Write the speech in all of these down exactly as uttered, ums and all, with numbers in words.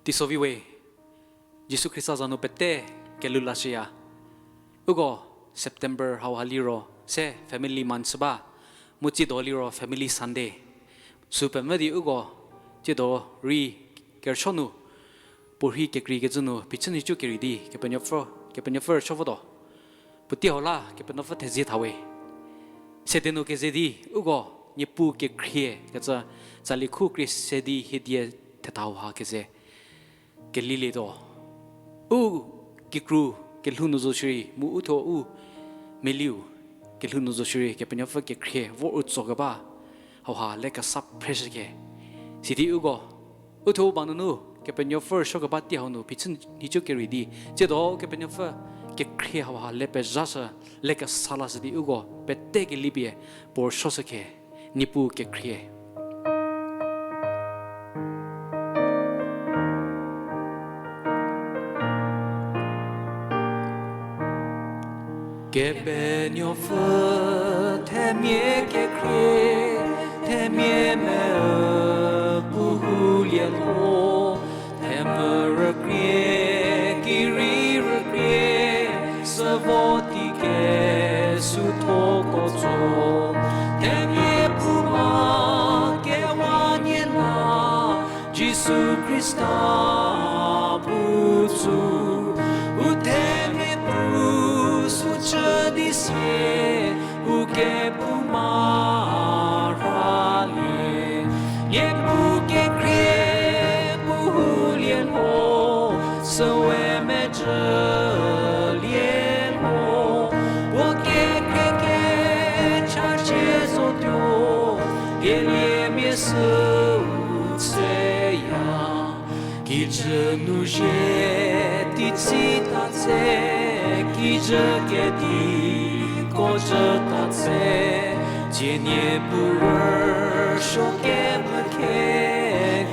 Teisovi we, Jisu Khrista za nu pete kelhou lashüya. Uko September hauha liro se family month chü ba, mu tsiedo liro Family Sunday. Sü pemvü di uko tsiedo rei kerüsuo nu, puorhi kekreikecü nu phichü nhicu kerei di Kepenuopfü, Kepenuopfü rüsuo votuo. Puotei hau la Kepenuopfü thezie tha we. Sede nu keze di uko Niepuu kekhrie kecü tsali khu krie se di hiedie thetha hauha keze kelilietuo. U kikru kelhou nu zo shierei, mu uthuo u meliu kelhou nu zo shierei, Kepenuopfü kekhrie vor u tso keba hauha lekesa phreshükhe. Sidi uko, uthuo u ba nunu Kepenuopfü rüsuo keba tei hau nu phichü nhicu kerei di, tsiedo Kepenuopfü kekhrie hauha le pezhashü, lekesa lashü di uko pete kelipie puo rüsuoshükhe. Niepuu kekhrie. Kepenuopfü themia kekhrie, themia me puhoulie lho, themia rükrie, kirei rükrie, süvo tei kesüthoko tso, themia puma kewa nie la, Jisu Khrista puo tsü, u themia puo sü chü di sie, u kephouma rhalie. Niepuu kekhrie puhoulie lho, süwe mejülie lho, puo kekhrie kechacie zotuo, dieliemia süu tseya. Kijü nu zhie tei tsita tse, kijü kedi ko cüta tse, tsie Niepuu rüsuo kemvü khe,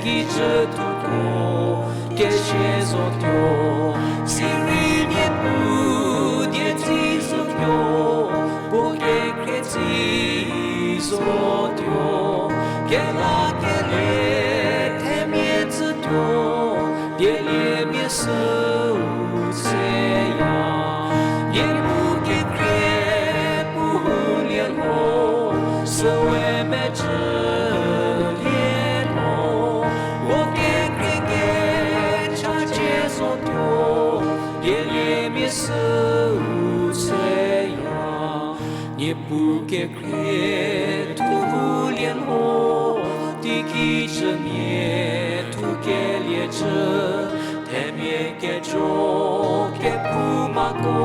kijü thutuo kesie zotuo, sirei Niepuu die tei zotuo, puo kekhrie tei zotuo, kelakelie themia tsütuo, dieliemia süu tseya. Niepuu kekhrie puhoulie lho, süwe mejülie lho, puo kekhrie kechacie zotuo, dieliemia süu tseya. Niepuu kekhrie thuhoulie lho, teikijümia thukelie cü, themia kejo kephoumako,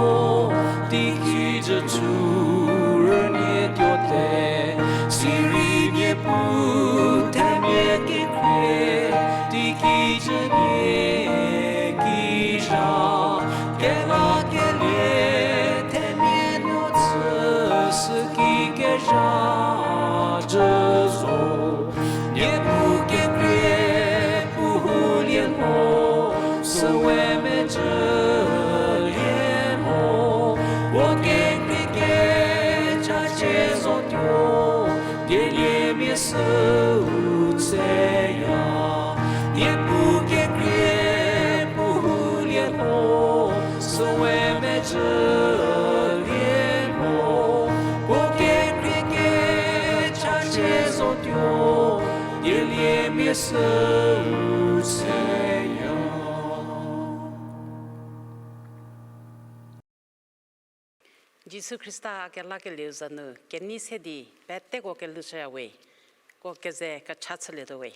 teikijü chü rünie tuote, sirei Niepuu themia kekhrie, teikijümia ki zha, kelakelie themia nu tsü süki kezha jü zo. Niepuu kekhrie puhoulie lho, süwe mejülie lho, puo kekhrie kechacie zotuo, dieliemia süu tseya. Niepuu kekhrie puhoulie lho, süwe mejülie lho, puo kekhrie kechacie zotuo, dieliemia süu tseya. Jisu Khrista kelakelieu za nu kenei se di peteko kelhou shüya we, ko keze kecha chülietuo we.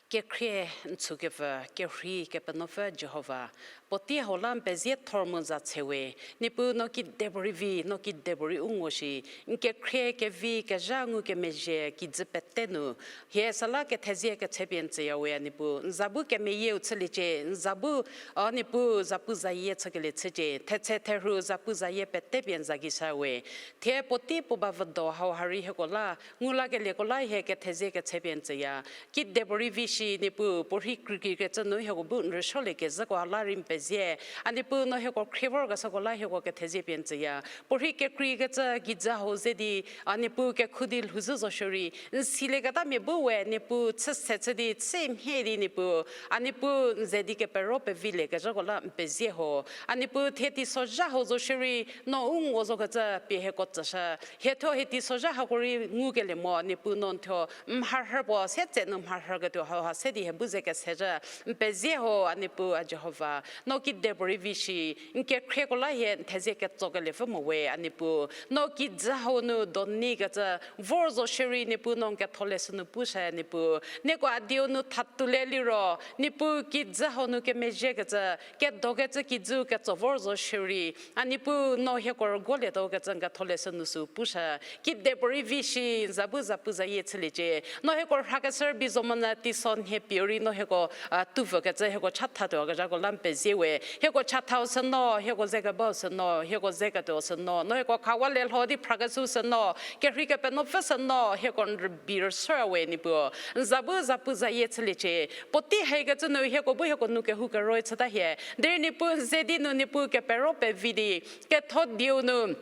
Kekhrie n tsükepfü, kerhei Kepenuopfü Jihova, puotei hau la n pezie thor mu za tse we, Niepuu no kidepuorei vi, no kidepuorei u ngo shi, n kekhrie kevi kezha ngukemezhie kijü pete nu, hie süla kethezie kechüpie n tsüya we a Niepuu, n za bu kemeyieu chüliecie, n za bu, a Niepuu, zapuzayie chükelie chücie, thetse therhu zapuzayie pete pie n za gei shüya we. Thie puotei puo ba vüdo hau ha rei hieko la, ngu lakelieko la hie kethezie kechüpie n tsüya. Kidepuorei vi shi Niepuu, puorhi kekreikecü nu hieko bu n rüsuoliekezhüko la rei n pezie. A Niepuu, no hieko khrie vorkeshüko la hieko kethezie pie n tsüya. Puorhi kekreikecü kijü hau ze di, a Niepuu, kekhu di lhouzhü zo shierei, n silieketamia bu we Niepuu chü se chü di, chü mhie di Niepuu, a Niepuu, n ze di kepero peviliekezhüko la n pezie ho. A Niepuu, thie teisozha hau zo shierei, no u ngo zokecü pie hieko tsüshü. Hiethuo hie teisozha hako rei ngukelie mo, Niepuu, no n thuo mharhü puo se tse nu mharhüketuo hauha se di hie bu ze kesezhü n pezie ho, a Niepuu, a Jihova. No kedipuorei vi shi, n kekhrieko la hie n thezie ketsokeliepfü mo we, a Niepuu. No kijü hau nu donikecü vor zo shierei, Niepuu, no n ketholeshü nu pushü, Niepuu. Nieko a dieu nu thatulie liro, Niepuu, kijü hau nu kemezhiekecü, kedokecü kijü ketso vor zo shierei, a Niepuu, no hieko rüguolietuo kecü n ketholeshü nu sü pushü. Kedipuorei vi shi, n za bu zapuzayie chüliecie. No hieko rhakeshü rübei zo monyü teisonhie pie rei no hieko, a, tuvükecü hieko chathatuoyakezhako la n pezie we. Hieko chathau sü no, hieko ze kebau sü no, hieko ze ketuo sü no, no hieko khawalie lho di phrakeshüu sü no, kerhei Kepenuopfü sü no, hieko n rübei rüsuoya we, Niepuu. N za bu zapuzayie chüliecie. Puotei haikecü nu hieko bu hieko nu kehoukeroi chüta hie. Derei Niepuu, n ze di nu Niepuu kepero pevi di, ketho dieu nu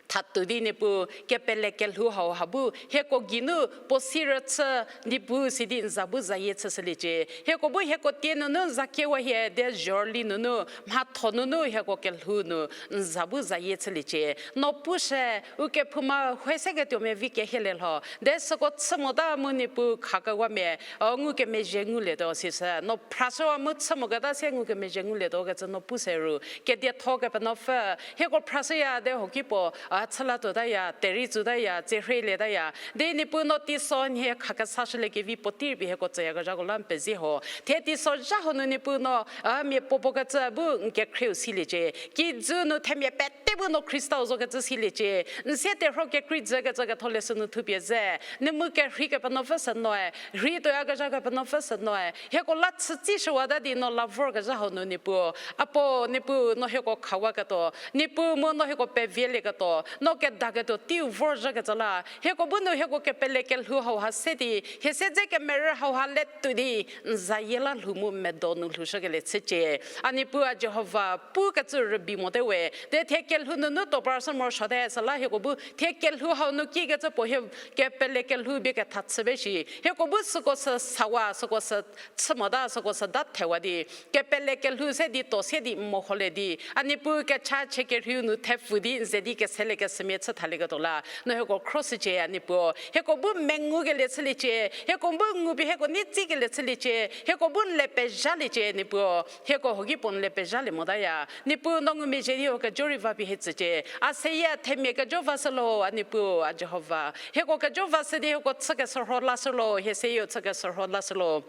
thatu di Niepuu, kepele kelhou hauha bu hieko geinu puo si rüchü, Niepuu, sidi n za bu zayie chüshüliecie. Hieko bu hieko tie nunu n za kiewa hie, de zhorüli nunu, mhatho nunu hieko kelhou nu n za bu zayie chüliecie. No pushü, u kephouma hue se ketuomia vi kehielie lho, de süko chü mota mu Niepuu khakewamia, o ngukemezhie ngulietuo sishü. No phrashüwa mu chü moketa sie ngukemezhie ngulietuo kecü no pushü ru. Kedietho Kepenuopfü, hieko phrashüya de hoki puo, a, chü latuotaya, terei tsutaya, tserhelietaya. De Niepuu, no teisonhie khakesashüliekevi puotei rübei hieko tsüyakezhako la n pezie ho. Thie teisozha hau nu Niepuu, no, a, mia puopuo kecü bu n kekhrieu siliecie. Kijü nu themia pete bu no Khristau zokecü siliecie. N se terhuo kekrei jükecü ketholeshü nu thupie ze, n mu kerhei Kepenuopfü sü noe, rhei tuoyakezha Kepenuopfü sü noe, hieko la chütsishüwata di no la vorkezha hau nu Niepuu. Apuo Niepuu, no hieko khawaketuo, Niepuu mu no hieko pevielieketuo, no kedaketuo teiu vorzhükecü la, hieko bu nu hieko kepele kelhou hauha se di, hie se dze kemerü hauha letuo di, n zayie la lhou mu medo nu lhoushükelie chücie. A Niepuu, a Jihova, pukecü rübei mote we, de thie kelhou nunu toparshü morosuote süla hieko bu thie kelhou hau nu kikecü puo hie kepele kelhou bie ketha chü be shi. Hieko bu süko sü sawa, süko sü chü mota, süko sü da thewa di, kepele kelhou se di to se di meholie di, a Niepuu, kechachie kerheiu nu thepfü di n ze di keselie kesümia chü thalieketuo la no hieko khroshücie, a Niepuu. Hieko bu mengukelie chüliecie, hieko bu ngupie hieko nei tsikelie chüliecie, hieko bu n le pezhaliecie, Niepuu. Hieko hoki puo n le pezhalie motaya. Niepuu, no ngumezhie di ho kejo rei va pie hie tsücie. A seyie themia kejo vashülo, a Niepuu, a Jihova. Hieko kejo vashü di hieko chükeshürho lashülo, hie seyieu chükeshürho lashülo.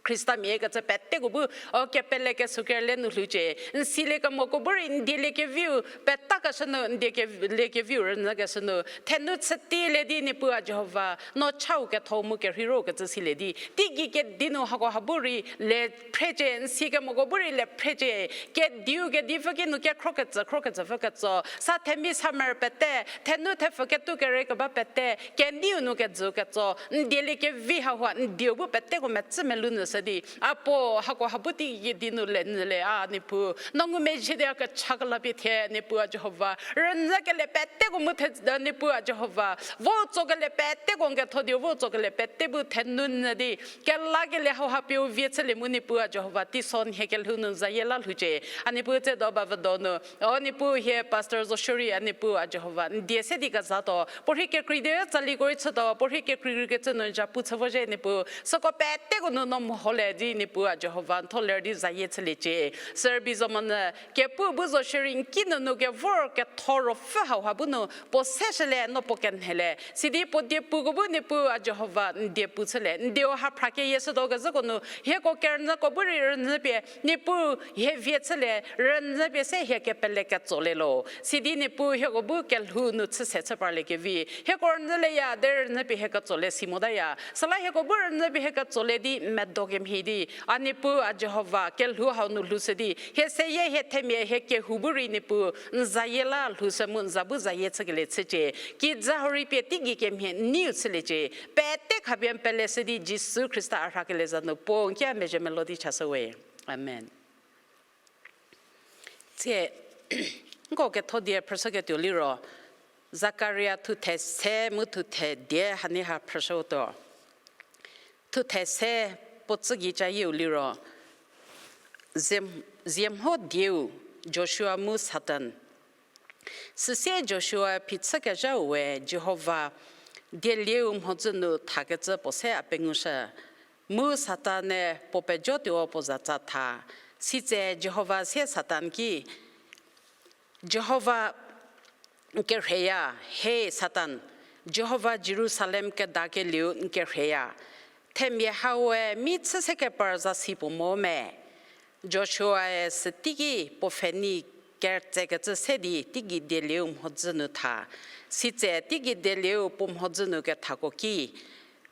Khristamia kecü peteko bu, o kepele kesükerle nu lhoucie. N siliekemoko bu rei n dieliekeviu, petakeshü nu, n dieliekeviu rünyükeshü nu thenu chütielie di Niepuu, a Jihova, no chau ketho mu kerhei ro kecü silie di, teigei kedi nu hako ha bu rei le phrecie, n sikemoko bu rei le phrecie. Kediu kedipfü ki nu kekhro ketsü, khro ketsüpfü ketso, sa themia sa merü pete, thenu thepfü ketu kere keba pete, keneiu nu kejü ketso, n dieliekevi hauha n dieu bu peteko metsü melou nyüshü di, a puo hako ha bu teigei kedi nu le nyülie, a Niepuu. No ngumezhie di a kecha kelapie thie, Niepuu, a Jihova. Rünyükelie peteko mu the, a Niepuu, a Jihova. Vo tsokelie peteko n ketho dieu vo tsokelie pete bu thenu nyü di, kelakelie hauha pie u vie chülie mu Niepuu, a Jihova. Teisonhie kelhou nu zayie la lhoucie. A Niepuu, tsiedo ba vüdo nu, o Niepuu, hie Pastor Zoshori, a Niepuu, a Jihova, n die se di kezatuo, puorhi kekreidi tsaliko rei chütuo, puorhi kekreikrei kecü nu zhapu chü vo zhie Niepuu, süko peteko nu no meholie di Niepuu, a Jihova, n tho ler di zayie chüliecie. Sürübei zo monyü kepu bu zo shierei n ki nunu kevor ketho ruopfü hauha bu nu puo seshülie, no puo kenhelie. Sidi puo diepuko bu Niepuu, a Jihova, n diepu chülie. N dieu ha phra keyie shütuo kezhüko nu, hieko kerünyüko bu rei rünyüpie Niepuu, hie vie chülie, rünyüpie se hie kepele ketsolielo. Sidi Niepuu, hieko bu kelhou nu chüse chü parliekevi, hieko rünyülieya derei rünyüpie hie ketsolie si motaya. Süla hieko bu rünyüpie hie ketsolie di medo kemhie di, a Niepuu, a Jihova, kelhou hau nu lhoushü di, hie seyie, hie themia, hie kehou bu rei Niepuu, n zayie la lhoushü mu n za bu zayie chükelie chücie. Kijü hau rei pie teigei kemhie n neiu chüliecie. Pete khapie n peleshü di Jisu Khrista a rhakelie za nu puo n ki a mezhie melou di chashü we. Amen. Tsie, nko ketho die phrüshüketuo liro, Zakaria thuthe se mu thuthe die hanie ha phrüshütuo. Thuthe se puo tsügei cayieu liro, Ziem-, Ziemho dieu, Joshua mu Satan. Süsie Joshua phichükezhau we Jihova dielieu mhodzü nu thakecü puo se a pengushü. Mu Satan-e puo pejotuo puo zatsa tha. Sitse Jihova sie Satan ki, Jihova n kerheiya, he Satan, Jihova Jerusalem kedakelieu n kerheiya. Themia haue mi chü sekepar zasi puo mo me? Joshua-e süteiki puo pfhenei ketsekecü se di teigei dielieu mhodzü nu tha. Sitse teigei dielieu puo mhodzü nu kethako ki,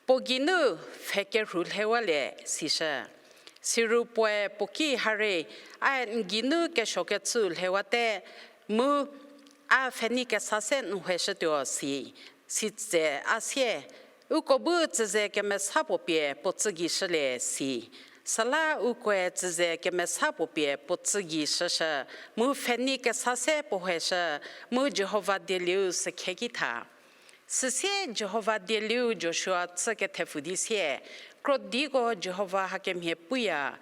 puo geinu pfhe kerhu lhewalie, sishü. Siro puoe puo ki, hare, a n geinu kesuokecü lhewate, mu a pfhenei kesa se n heshütuo, si. Sitse a sie, uko bu tsüze kemesa puo pie puo tsügei shülie, si. Süla ukoe tsüze kemesa puo pie puo tsügei shüshü, mu pfhenei kesa se puo heshü, mu Jihova dielieu sükhieki tha. Süsie Jihova dielieu Joshua chü kethepfü di sie, krodiko Jihova hakemhie puya,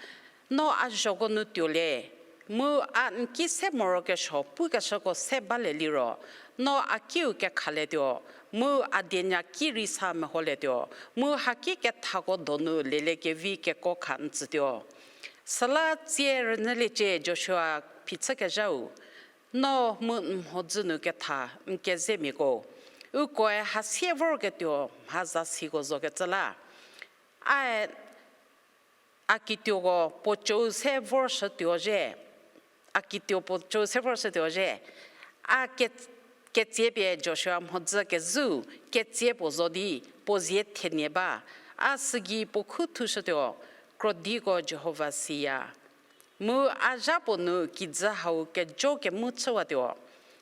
no a zhoko nu tuolie, mu a n ki se morokesuo pukeshüko se balie liro, no a kiu kekhalietuo, mu a dienya ki rei sa meholietuo, mu haki kethako donu leliekevi kekuo kha n tsütuo. Süla tsie rünyüliecie Joshua phichükezhau, no mu n mhodzü nu ketha n kezemiako, ukoe hasie vorketuo mha zasiko zokecü la, a, a kituoko puo cou se vorshütuo zhie, a kituo puo cou se vorshütuo zhie, a ke-, ketsie pie Joshua mhodzü kezhüu ketsie puo zo di puo zie thenie ba, a sügei puo khu thushütuo, krodiko Jihova siya. Mu a zha puo nu kijü hau kejo kemu chüwatuo.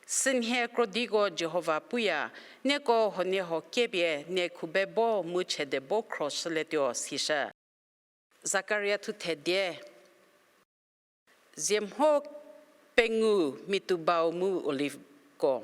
Sünhie krodiko Jihova puya, nieko huoniehuo kiepie nie khubebo mu chedebo khroshülietuo, sishü. Zakaria thuthe die. Ziemho pengou, mitubau mu oliveko.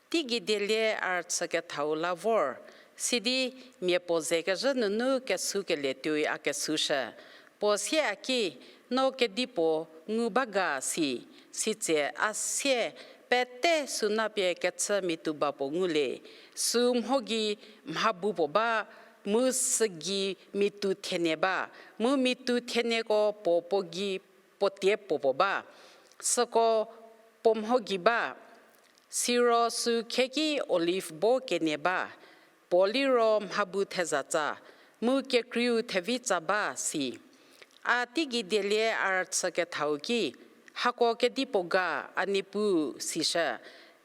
Teigei dielie a rüchükethau la vor, sidi mia puo ze kezhü nunu kesukelie tuoi a kesushü. Puo sie a ki, no kedipuo ngu ba ga, si. Sitse a sie, pete suna pie kechü mituba puo ngulie, sü mho gei mha bu puo ba, mu sügei mitu thenie ba, mu mitu thenieko puo puo gei puo tie puo puo ba, süko puo mho gei ba, siro sü khieki olive bo kenie ba, puo liro mha bu thezatsa, mu kekreiu thevitsa ba, si. A teigei dielie a rüchükethau ki, hako kedipuo ga, a Niepuu, sishü.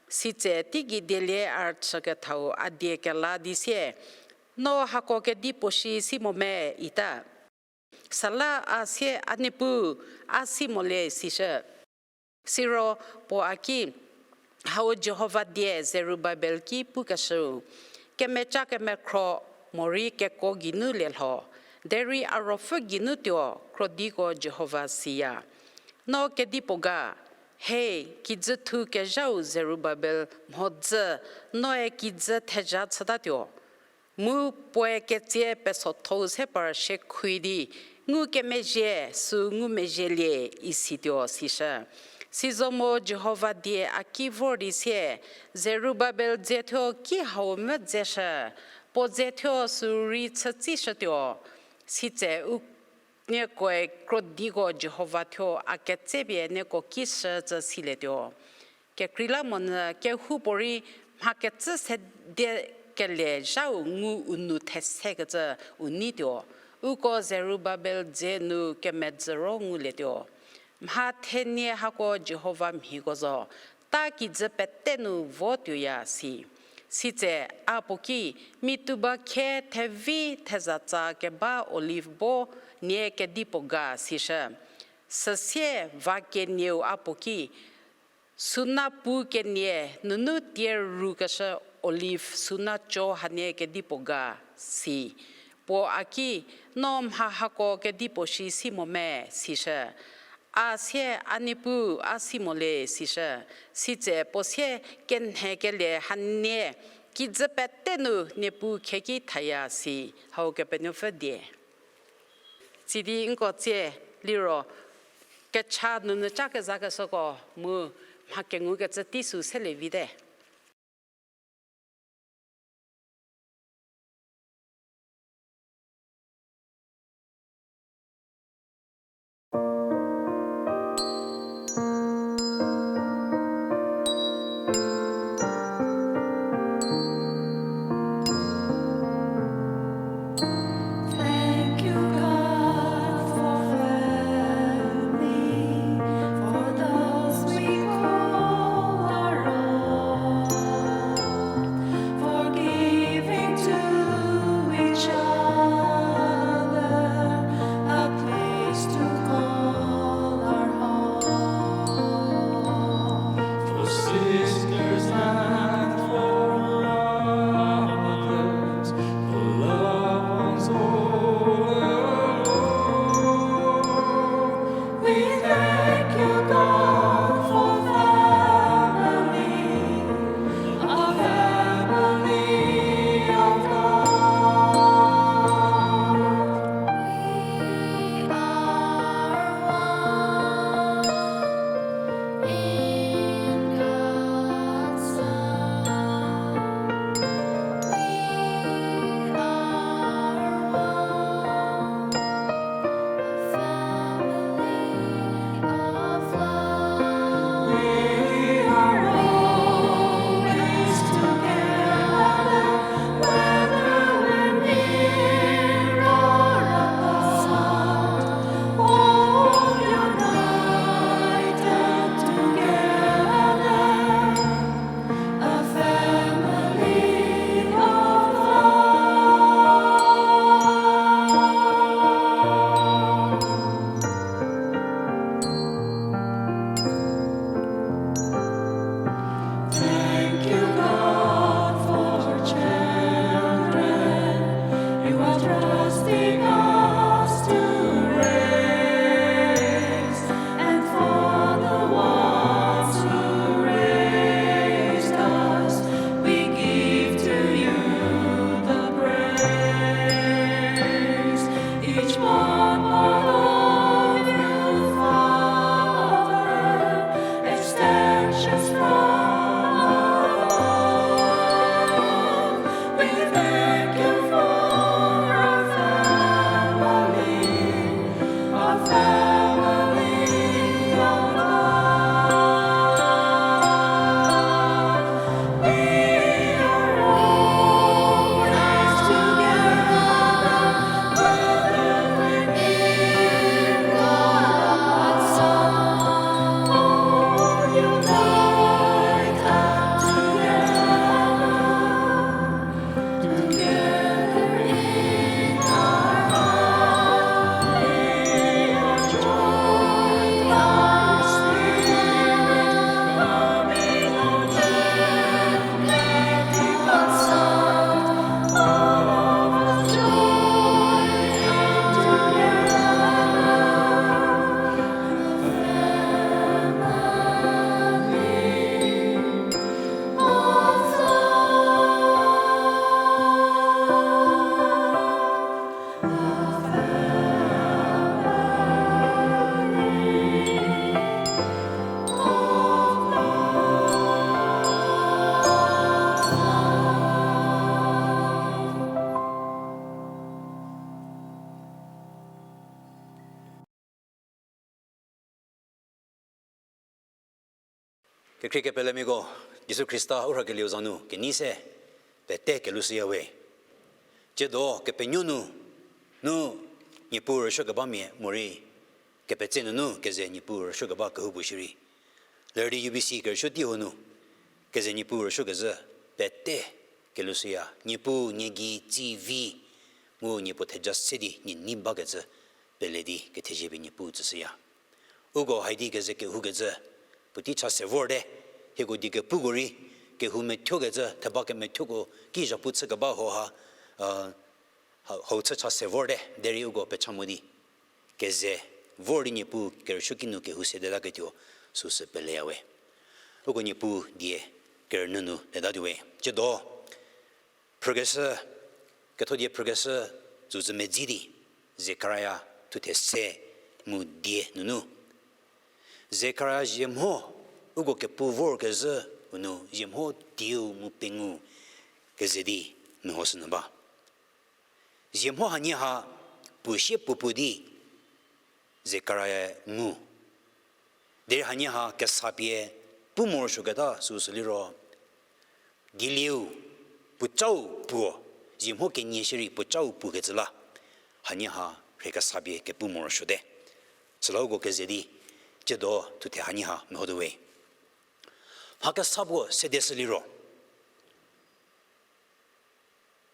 Sitse teigei dielie a rüchükethau a die kela di sie, no hako kedipuo shi si mo me ita. Süla a sie, a Niepuu, a si molie, sishü. Siro puo a ki, hau Jihova die Zerubabel ki pukeshüu, kemeca kemekhro morei kekuo geinu lielho, derei a ruopfü geinu tuo, krodiko Jihova siya. No kedipuo ga, he, kijüthu kezhau Zerubabel mhodzü, noe kijü thezha chütatuo. Mu puoe ketsie pesotho-u se par shiekhoui di, ngukemezhie, sü ngumezhielie, isituo, sishü. Sizo mo Jihova die a ki vor di sie, Zerubabel dze thuo ki hau mvü dzeshü, puo dze thuo sü rei chütsishütuo, sitse u niekoe krodiko Jihova thuo a ketsepie nieko ki shücü silietuo. Kekreilamonyü kehoupuorei mha kecü sede kele zhau ngu u nou thesekecü u neituo, uko Zerubabel dze nu kemedzüro ngulietuo. Mha thenie hako Jihova mhieko zo, ta kijü pete nu vo tuoya si. Sitse a puo ki, mituba khie thevi thezatsa keba olive bo nie kedipuo ga sishü. Süsie va kenieu a puo ki, suna pu kenie nunu tie rukeshü olive suna cho hanie kedipuo ga si. Puo a ki, no mha hako kedipuo shi si mo me sishü. A sie, a Niepuu, a si mo le sishü. Sitse puo sie, kenhe kelie hanie, kijü pete nu Niepuu khieki thaya si, hau Kepenuopfü die. Sidi nko tsie liro, kecha nunu ca kezakeshüko mu mha kengukecü tei sü selie vite. Thank you, God, for family, for those we call our own, for giving to each other a place to call our home. For sisters and for mothers, for loved ones all alone. We thank you, God, for family, a family of love. We are one in God's love. We are one, a family of love. We are always together, whether we're near or apart, all united together, a family of love. Thank you, God, for children you are trusting us to raise, and for the ones who raised us, we give to you the praise. Each one of you, Father, extensions from above. We thank you for our family, our family of love. We are always together, whether we're near or far, all united together, together in our heart, we are joined by Spirit, coming on earth, making us one, all of us joined together. Family. Kekhrie kepelemiko, Jisu Khrista u rhakelieu za nu kenei se pete kelushüya we. Tsiedo Kepenuopfü nu, nu Niepuu rüsuokebamia morei, kepetse nunu keze Niepuu rüsuokeba kehoupuo shierei, lerdi U B C kerüsuo teiho nu, keze Niepuu rüsuokezhü pete kelushüya, Niepuu nie gei tsi vi, mu nie puo theja se di nie nei bakecü pele di kethezie pie Niepuu tsüshüya. Uko haidi keze kehoukecü, puotei cha se vorte, hieko die kepuko rei, kehou methuokecü, theba kemethuoko ki zhapu chükeba hauha, hau chü cha se vorte, derei uko pecha mo di keze vor di Niepuu kerüsuoki nu kehou sedetaketuo süsü peleya we. Uko Niepuu die kerünyü nu letatuo we. Tsiedo, phrükeshü, ketho die phrükeshü, tsüzü medzi di, Zekaria thuthe se mu die nunu. Zekaria ziemho, uko kepu vorkezhüu nu ziemho dieu mu pengou keze di mehoshünyü ba. Ziemho hanie ha puo sie puo puo di Zekaria ngu. Derei hanie ha kesapie pu morosuoketa süsü liro, dielieu puo chau puo, ziemho kenie shierei puo chau puo kecü la, hanie ha rhe kesapie kepu morosuote. Süla uko keze di, tsiedo thuthe hanie ha mehotuo we. Mha kesa puo sedeshü liro,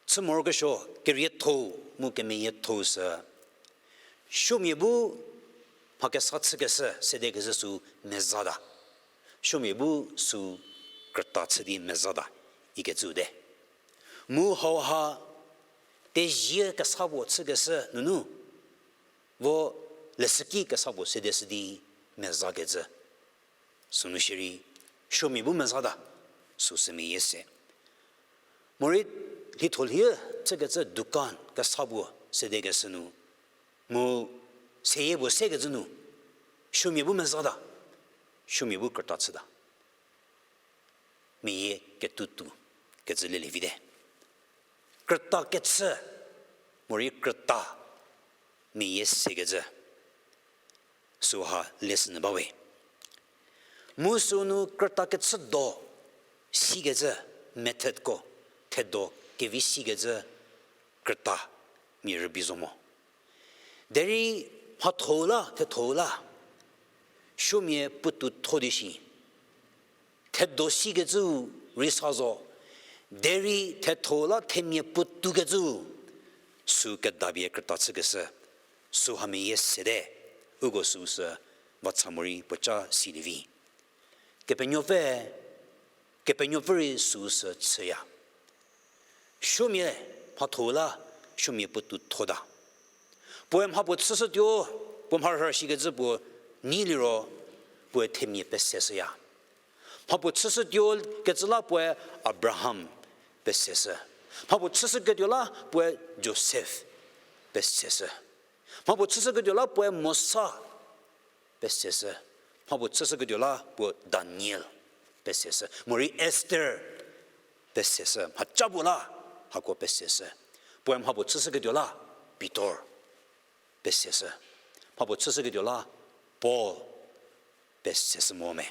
chü morokesuo kerietho-u mu kemeyietho-u sü, suomia bu mha kesa chükeshü sedekeshü sü mezata. Suomia bu sü krüta chü di mezata ikecü te. Mu hauha tezie kesa puo chükeshü nunu, vo leshüki kesa puo sedeshü di mezakecü. Sünu shierei, suomia bu mezata, süsü meyie se. Morei lhitho lhie chükecü dukan kesa puo sedekeshü nu, mu seyie puo sekecü nu, suomia bu mezata, suomia bu krüta chüta. Meyie ketuotuo kecü lelie vite. Krüta kechü, morei krüta, meyie sekecü. Süha lesson ba we. Mu sünu krüta kechü do sikecü methodko, thedo kevi sikecü krüta mia rübei zo mo. Derei mhatho-u la, thetho-u la, suomia puotou tho di shi. Thedo sikecü rei sa zo, derei thetho-u la themia puotoukecü, sü kedapie krüta chükeshü, süha meyie sete, uko süsü vacha morei puoca silie vi. Kepenuopfü, Kepenuopfü rei süsü chüya. Suomia mhatho-u la, suomia puotou thota. Puoe mha puo chüshütuo, puo mharhü shikecü puo nei liro, puoe themia peseshüya. Mha puo chüshütuo kecü la puoe Abraham peseshü. Mha puo chüshüketuo la puoe Josef peseshü. Mha puo chüshüketuo la puoe Mosa peseshü. Mha puo chüshüketuo la puo Daniel peseshü. Morei Esther peseshü. Mhaca puo la hako peseshü. Puoe mha puo chüshüketuo la Pitor peseshü. Mha puo chüshüketuo la Paul peseshü mo me.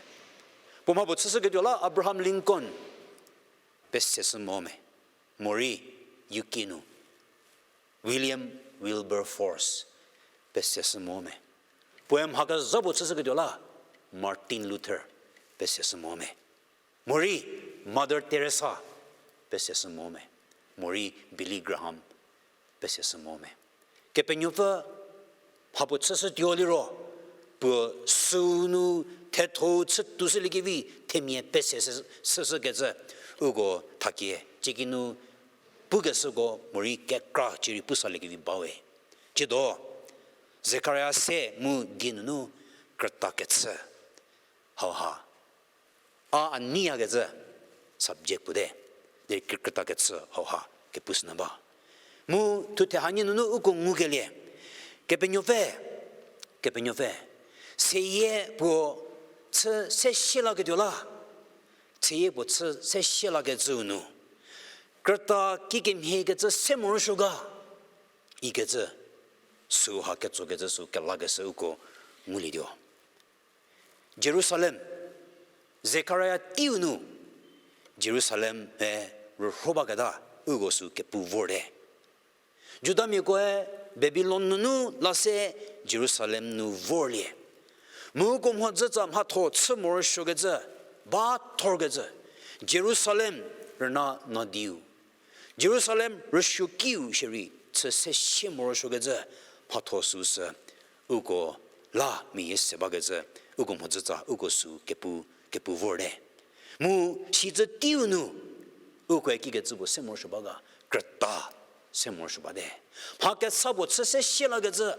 Puo mha puo chüshüketuo la Abraham Lincoln peseshü mo me. Morei U K nu William Wilberforce peseshü mo me. Puoe mha kezha puo chüshüketuo la Martin Luther peseshü mo me. Morei Mother Teresa peseshü mo me. Morei Billy Graham peseshü mo me. Kepenuopfü mha puo chüshütuo liro, puo sünu thetho-u chütuoshüliekevi themia peseshü, shüshükecü, uko thakie ciekinu pukeshüko morei kekra cierei pusaliekevi bawe. Tsiedo, Zekaria se mu die nunu krüta kechü hauha a, a neiyakecü subject puo te, derei krüta kechü hauha kepushünyü ba. Mu thuthe hanie nunu uko ngukelie, Kepenuopfü, Kepenuopfü, seyie puo chü se sielaketuo la, seyie puo chü se sielakecüu nu, krüta kikemhiekecü se morosuo ga, ikecü, süha ketsokecü sü kelakeshü uko ngulietuo. Jerusalem, Zekaria teiu nu, Jerusalem-e rührobaketa uko sü kepu vorte. Judamiakoe Babilon nunu la se Jerusalem nu vorlie. Mu uko mhodzütsa mhatho chü morosuokecü, ba thorkecü, Jerusalem rüna nadiu, Jerusalem rüsuokiu shierei chü se sie morosuokecü mhatho süsü uko la meyie se bakecü, uko mhodzütsa, uko süu kepu, kepu vorte. Mu sitse teiu nu, ukoe kikecü puo se morosuo ba ga, krüta se morosuo bate. Mha kesa puo chü se sie lakecü,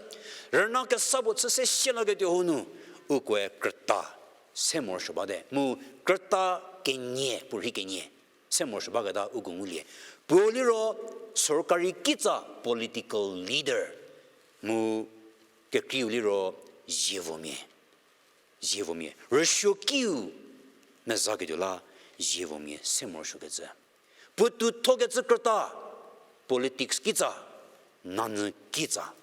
rüna kesa puo chü se sie laketuo hau nu, ukoe krüta se morosuo bate. Mu krüta kenie, puorhi kenie se morosuo baketa uko ngulie. Puo liro sorkari kitsa political leader, mu kekreiu liro zievomia. Zievomia. Rüsuokiu mezaketuo la zievomia se morosuokecü. Puotou thokecü krüta, politics kitsa, nanyü kitsa.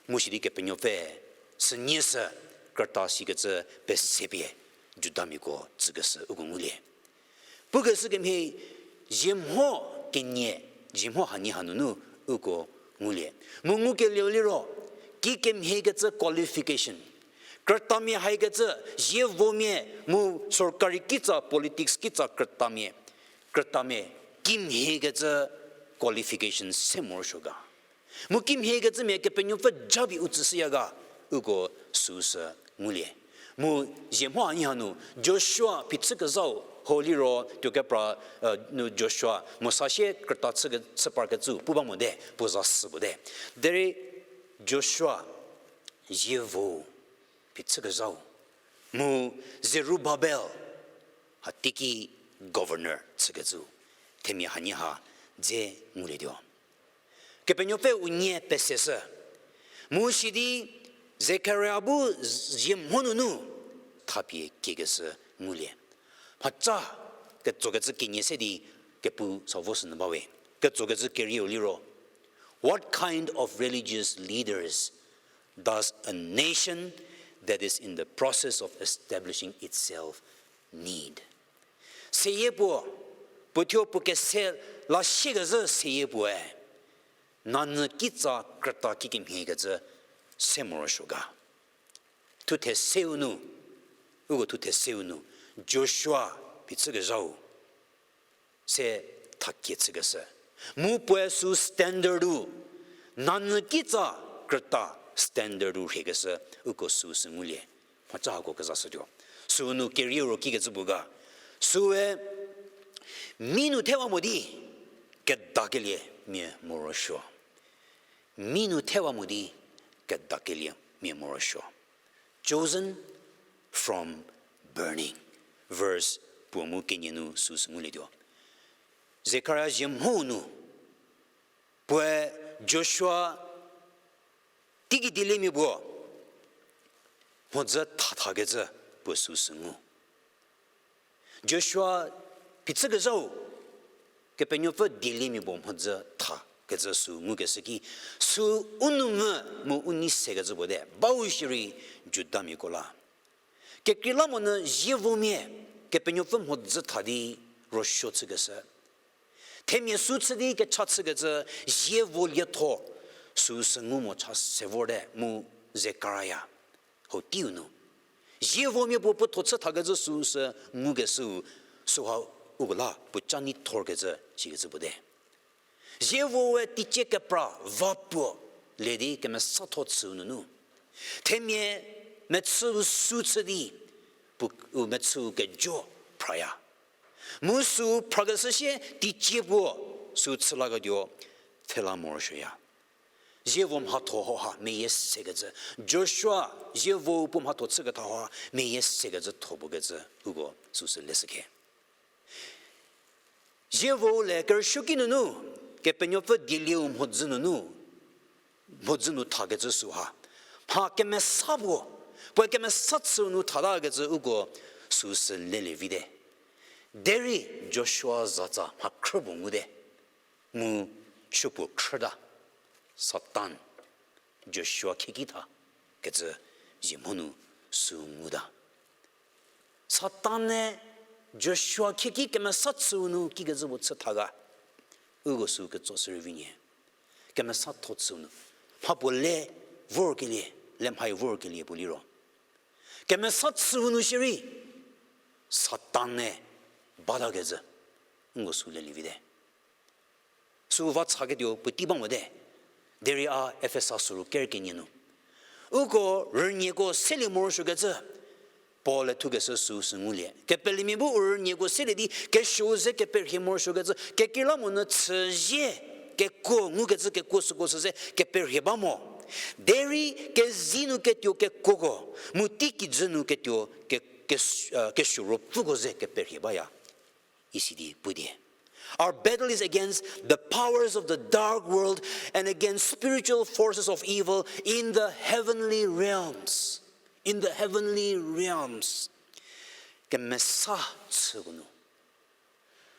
Mu sidi Kepenuopfü sünie sü krüta sikecü pesepie Judamiako tsükeshü uko ngulie. Pukeshü kemhie, ziemho kenie, ziemho hanie hanunu uko ngulie. Mu ngukelieu liro, kikemhiekecü qualification. Krütamia haikecü, zievomia, mu sorkari kitsa, politics kitsa krütamia. Krütamia, kimhiekecü qualification se morosuo ga. Mu kimhiekecümia Kepenuopfü japie u tsüshüya ga, uko süu sü ngulie. Mu ziemho hanie hanu, Joshua phichükezhau ho liro, tuokepra, nu Joshua, Mosa sie krüta chü ke-, chü parkecü pu ba mote, puo za sü puote. Derei Joshua, zievo phichükezhau. Mu Zerubabel, ha teiki governor chükecü. Themia hanie ha dze ngulietuo. Kepenuopfü unie peseshü. Mu sidi Zekaria bu ziemho nunu thapie kiekeshü ngulie. Mhaca ketsokecü kenie se di kepu sa vo sünu bawe. Ketsokecü kerieu liro, what kind of religious leaders does a nation that is in the process of establishing itself need? Seyie puo, puo thuo puo kese la siekezhü seyie puoe, nanyü kitsa krüta kikemhiekecü se morosuo ga. Thuthe seu nu, uko thuthe seu nu, Joshua phichükezhau se thakie chükeshü. Mu puoe sü standard-u, nanyü kitsa krüta standard-u rhiekeshü, uko süu sü ngulie. Mhaca hako kezashütuo. Süu nu kerieu ro kikecü puo ga. Süue mi nu thewa mo di kedakelie mia morosuo. Mi nu thewa mo di kedakelie mia morosuo. Chosen from burning. Verse puo mu kenie nu süu sü ngulietuo. Zekaria ziemho nu, puoe Joshua teiki dieliemia puo mhodzü thathakecü puo süu sü ngu. Joshua phichükezhau, Kepenuopfü dieliemia puo mhodzü thakecü süu ngukeshü ki, süu u nou mvü mu u nei sekecü puo te, bau shierei Judamiako la. Kekreilamonyü zievomia, Kepenuopfü mhodzü tha di rosuo chükeshü. Themia sü chü di kecha chükecü, zievo lietho, süu sü ngu mo cha se vorte mu Zekaria. Ho teiu nu. Zievomia puo puotho chü thakecü süu sü ngukeshüu, süha uko la puo ca neithorkecü sikecü puo te. Zievoe teicie kepra va puo le di kemesatho chüu nunu. Themia mechüu sü chü di, puo u mechüu kejo phraya. Mu süu phrakeshü sie teicie puo süu chü laketuo thela morosuoya. Zievo mhatho hoha meyie sekecü. Joshua zievo puo mhatho chüketha hoha meyie sekecü tho puo kecü uko süu sü leshükhe. Zievo le kerüsuoki nunu, Kepenuopfü dielieu mhodzü nunu, mhodzü nu thakecü süha. Mha kemesa puo, puoe kemesa chüu nu thatakecü uko süu sü lelie vite. Derei Joshua zatsa mha khrü puo ngude. Mu supuo khrüta, Satan Joshua khieki tha kecü ziemho nu süu nguta. Satan-e Joshua khieki kemesa chüu nu kikecü puo chü tha ga, uko süu ketso shürei vi nyie. Kemesatho chüu nu. Mha puo le vorkelie, le mhai vorkelie puo liro. Kemesa chüu nu shierei, Satan-e batakecü, uko süu lelie vite. Süu va chaketuo puotei ba mote, derei a Efesa süru ker kenie nu. Uko rünieko selie morosuokecü, Paul-e thukeshü süu sü ngulie. Kepelemia bu u rünieko selie di kesuou ze keperhie morosuokecü, kekreilamonyü chüzie kekuo ngukecü kekuo süko sü ze keperhie ba mo. Derei kezei nu ketuo kekuoko, mu teikijü nu ketuo ke-, kes-, kesuo ruopfüko ze keperhie baya. Isi di pu di. Our battle is against the powers of the dark world and against spiritual forces of evil in the heavenly realms. In the heavenly realms. Kemesa chüko nu.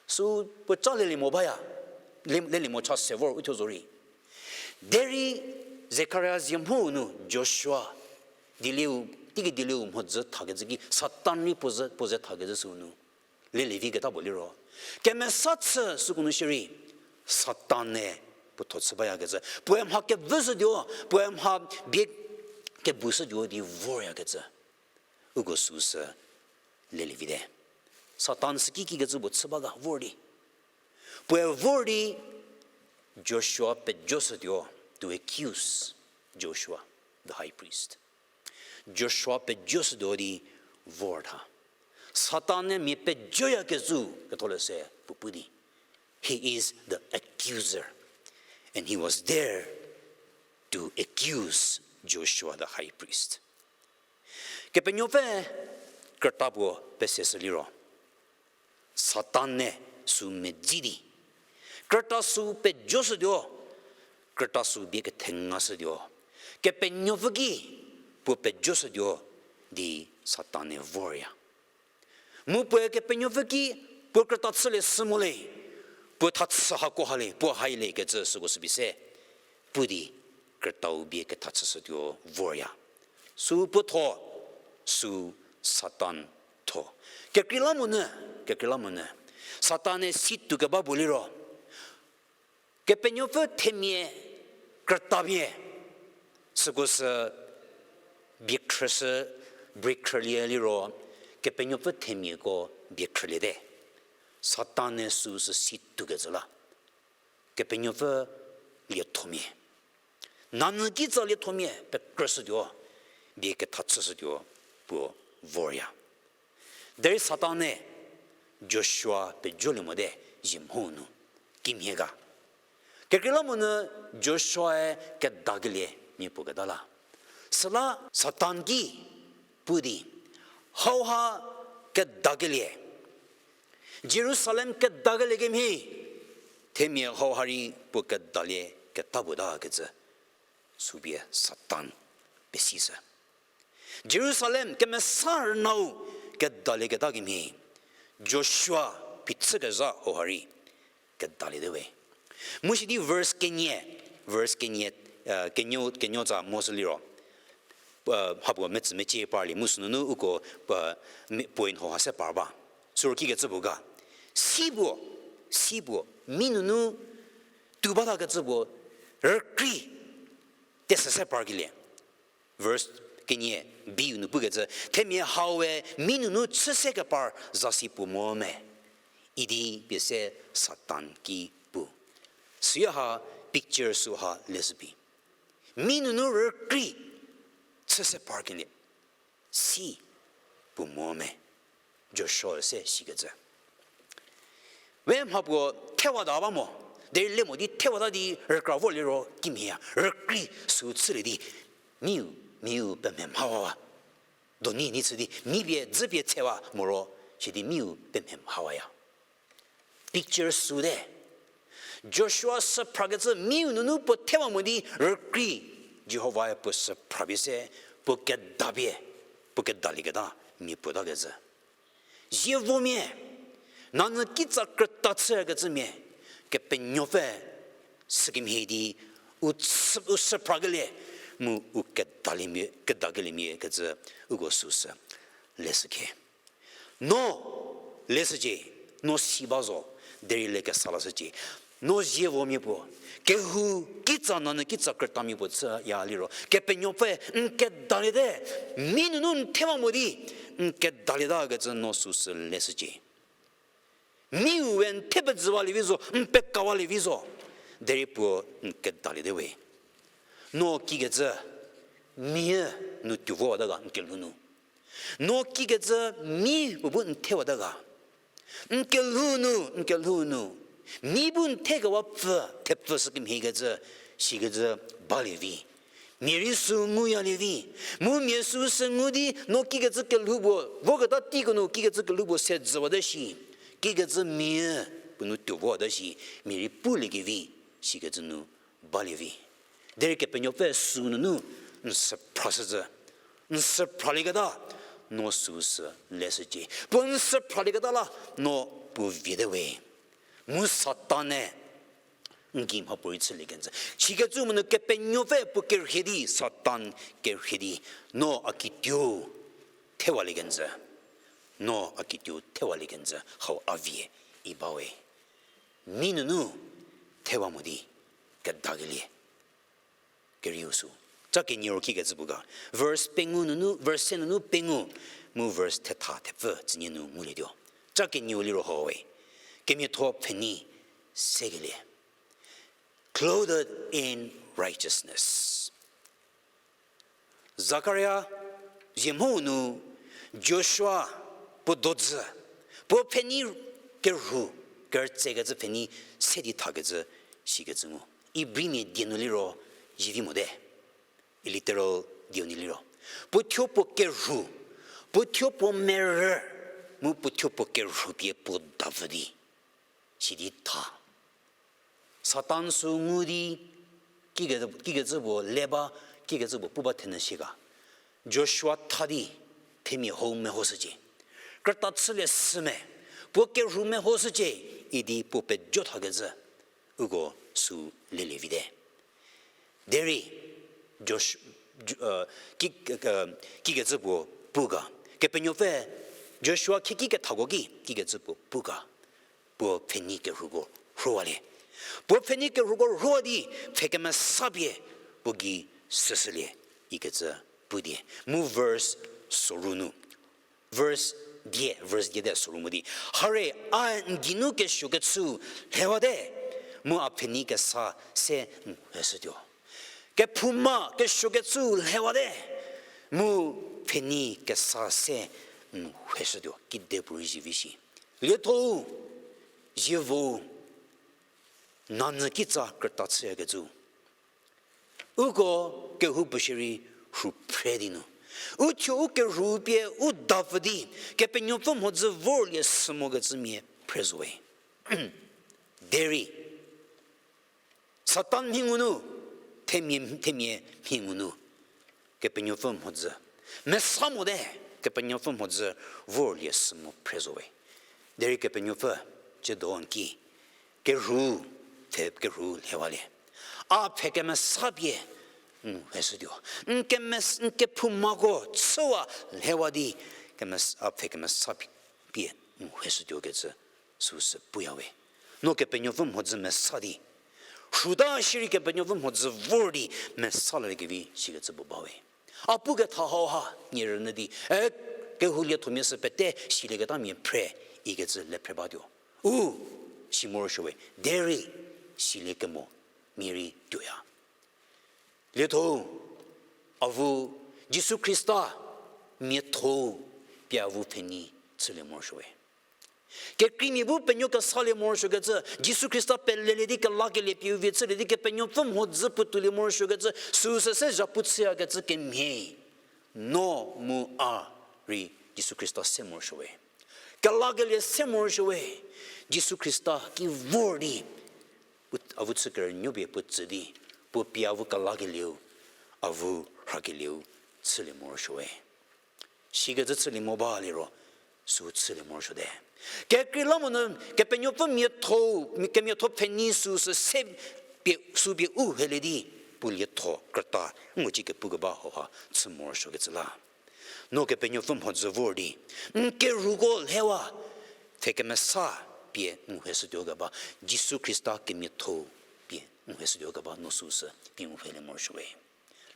Süu puo ca lelie mo baya, le-, lelie mo cha se vor uthuo zorei. Derei Zekaria zie mhou nu Joshua, dieliu, teiki dieliu mhodzü thakecü ki Satan rei puo ze, puo ze thakecü süu nu. Lelie vi keta puo liro. Kemesa chü süko nu shierei, Satan-e puo tho chü bayakecü. Puoe mha kevüshütuo, puoe mha bie kebushütuo di voryakecü. Uko süu sü lelie vite. Satan süki kikecü puo chü ba ga vor di. Puoe vor di Joshua pejoshütuo to accuse Joshua, the high priest. Joshua pejoshütuo di vor tha. Satan-e mia pejoyakecü ketholeshü puo pu di. He is the accuser. And he was there to accuse Joshua the high priest. Kepenuopfü krüta puo peseshü liro, Satan-e süu medzi di, krüta süu pejoshütuo, krüta süu bie kethengashütuo, Kepenuopfü ki puo pejoshütuo di Satan-e vorya. Mu puoe Kepenuopfü ki puo krüta chülie sü mo le, puo thachü hako ha le, puo haile kecü süko sü pie se, pu di krütau bie kethachüshütuo vorya. Süu puo tho, süu Satan tho. Kekreilamonyü, kekreilamonyü, Satan-e si tou keba puo liro, Kepenuopfü themia krüta pie, süko sü bie khrüshü, bie khrülie liro, Kepenuopfü themiako bie khrüliete. Satan-e süu sü si tou kecü la. Kepenuopfü liethomia. Nanyü kitsa liethomia pekrüshütuo, bie kethachüshütuo puo vorya. Derei Satan-e Joshua pejolie mote zie mhou nu. Kimhie ga. Kekreilamonyü Joshua-e kedakelie mia puo keta la. Süla Satan ki pu di, hauha kedakelie, Jerusalem kedakelie kemhie, themia hauha rei puo kedalie keta puo ta kecü, sü pie Satan pesishü. Jerusalem kemesa rünau kedalieketa kemhie, Joshua phichükezha hauha rei kedaliete we. Mu sidi verse kenie, verse kenie, kenuo, kenuo tsa mo sü liro, hapuo metsü mecie parlie mu sünunu uko, point hauha se par ba. Süro kikecü puo ga. Si puo, si puo, mi nunu tou batakecü puo, rükrei, tesü se parkelie. Verse kenie, B nu pukecü, themia hau we mi nunu chü se kepar zasi puo mo me. Idi pie se Satan ki pu. Süha picture süha leshü phi. Mi nunu rükrei chü se parkelie. Si puo mo me. Joshua se sikecü. We mha puo thewata ba mo. Derei le mo di thewata di rükra vo liro kimhie ya. Rükrei süu chülie di. Miu, miu pemhie mhawa. Doni ni chü di, mi pie, dzü pie thewa moro, sidi miu pemhie mhawaya. Picture süte. Joshua süphrakecü miu nunu puo thewa mo di rükrei, Jihovae puo süphra pie se, puo kedapie, puo kedalieketa, mia puo takecü. Zievomia, nanyü kitsa krüta chükecümia, Kepenuopfü sükemhie di, u, u süphrakelie, mu u kedaliemia, kedakeliemia kecü uko süsü leshükhie. No leshücie, no si ba zo, derei le kesa lashücie. No zievomia puo, kehou kitsa nanyü kitsa krütamia puo chüya liro, Kepenuopfü n kedaliete, mi nunu n thewa mo di, n kedalietakecü no süsü leshücie. Miu we n thepezüwalievi zo, n pekawalievi zo, derei puo n kedaliete we. No kikecü, Mia nu tuo vowata ga n kelhou nu. No kikecü mi puo bu n thewata ga. N kelhou nu, n kelhou nu. Mi bu n thekewa pfü, thepfü sü kemhiekecü, sikecü balie vi. Mia rei sü nguyalie vi. Mu mia sü sü ngu di, no kikecü kelhou puo, voketa teiko nu kikecü kelhou puo se dzüwata shi. Kikecü mia puo nu tuo vowata shi, mia rei puliekevi, sikecü nu balie vi. Derei Kepenuopfü sü nunu n sü phrashüzhü. N sü phralieketa, no sü sü leshücie. Puo n sü phralieketa la, no puo viete we. Mu Satan-e n gei mhapuorei chülie kenjü. Sikecü monu Kepenuopfü puo kerhie di, Satan kerhie di, no a kituo thewalie kenjü. No a kituo thewalie kenjü, hau a vie, i ba we. Mi nunu thewa mo di, kedakelie. Kerieu sü. Ca kenieu kikecü pu ga. Verse pengou nunu, verse se nunu pengou, mu verse thetha thepfü tsünie nu ngulietuo. Ca kenieu liro hau we. Kemiatho pfhenei sekelie. Clothed in righteousness. Zakaria, ziemhou nu, Joshua, puo dodzü, puo pfhenei kerhu, kerütsekecü pfhenei se di thakecü, sikecü ngu. Ibrimia die nu liro, zivi mote. Literal dieu nu liro. Puo thuo puo kerhu, puo thuo puo merü, mu puo thuo puo kerhu pie puo dapfü di. Sidi tha. Satan sü ngu di, kikecü, kikecü puo le ba, kikecü puo pu ba thenyü shi ga. Joshua tha di, themia hou mehoshücie. Krüta chülie sü me, puo kerhu mehoshücie, idi puo pejo thakecü, uko sü lelie vite. Derei, Josh-, Jo-, ki-, kikecü puo pu ga. Kepenuopfü, Joshua khieki kethako ki, kikecü puo pu ga. Puo pfhenei kerhuko rhowalie. Puo pfhenei kerhuko rhowa di, pfhe kemesa pie, puo gei süshülie, ikecü pu die. Mu verse soru nu. Verse die, verse die te soru mo di. Harie, a n geinu kesuokecü lhewate, mu a pfhenei kesa se n heshütuo. Kephouma kesuokecü lhewate, mu pfhenei kesa se n heshütuo. Kidepuorei zivi shi. Lietho, zievo, nanyü kitsa krüta chüyakecü. Uko kehoupuo shierei rhu phre di nu. U thuo u kerhu pie u dapfü di, Kepenuopfü mhodzü vorlie sü mokecümia phre zowe. Derei, Satan mhi ngu nu, themia, themia mhi ngu nu, Kepenuopfü mhodzü. Mesa mote, Kepenuopfü mhodzü vorlie sü mo phre zowe. Derei Kepenuopfü, ciedo n ki, kerhu, pfhe kerhu lhewalie. A pfhe kemesa pie n heshütuo. N kemes-, n kephoumako chüwa lhewa di kemes-, a pfhe kemesa pie n heshütuo kecü süsü puya we. No Kepenuopfü mhodzü mesa di. Rhuta shierei Kepenuopfü mhodzü vor di mesa laliekevi shikecü puo ba we. A puketha hauha nie rünyü di, e, kehou liethomia sü pete silieketamia phre, ikecü le phre batuo. U, si morosuowe, derei, silie kemo, mia rei tuoya. Lietho, avu, Jisu Khrista, miatho, pie avu pfhenei, chülie morosuowe. Kekreimia bu penuo kesalie morosuokecü, Jisu Khrista pelelie di kelakelie pie u vie chülie di Kepenuopfü mhodzü puotoulie morosuokecü, süsü se zhapu chüyakecü kemhie. No mu a rei Jisu Khrista se morosuowe. Kelakelie se morosuowe. Jisu Khrista ki vor di, puo, avu chü kerünuo pie puo tsü di, puo pie avu kelakelieu, avu rhakelieu, chülie morosuowe. Sikecü chülie mo ba liro, sü chülie morosuote. Kekreilamonyü, Kepenuopfü miatho, kemiatho pfhenei süsü se pie, sü pie u helie di, puo lietho krüta, nguci kepukeba hauha chü morosuokecü la. No Kepenuopfü mhodzü vor di, n kerhuko lhewa, pfhe kemesa pie n heshütuo keba, Jisu Khrista kemiatho pie n heshütuo keba no süsü pie n helie morosuowe.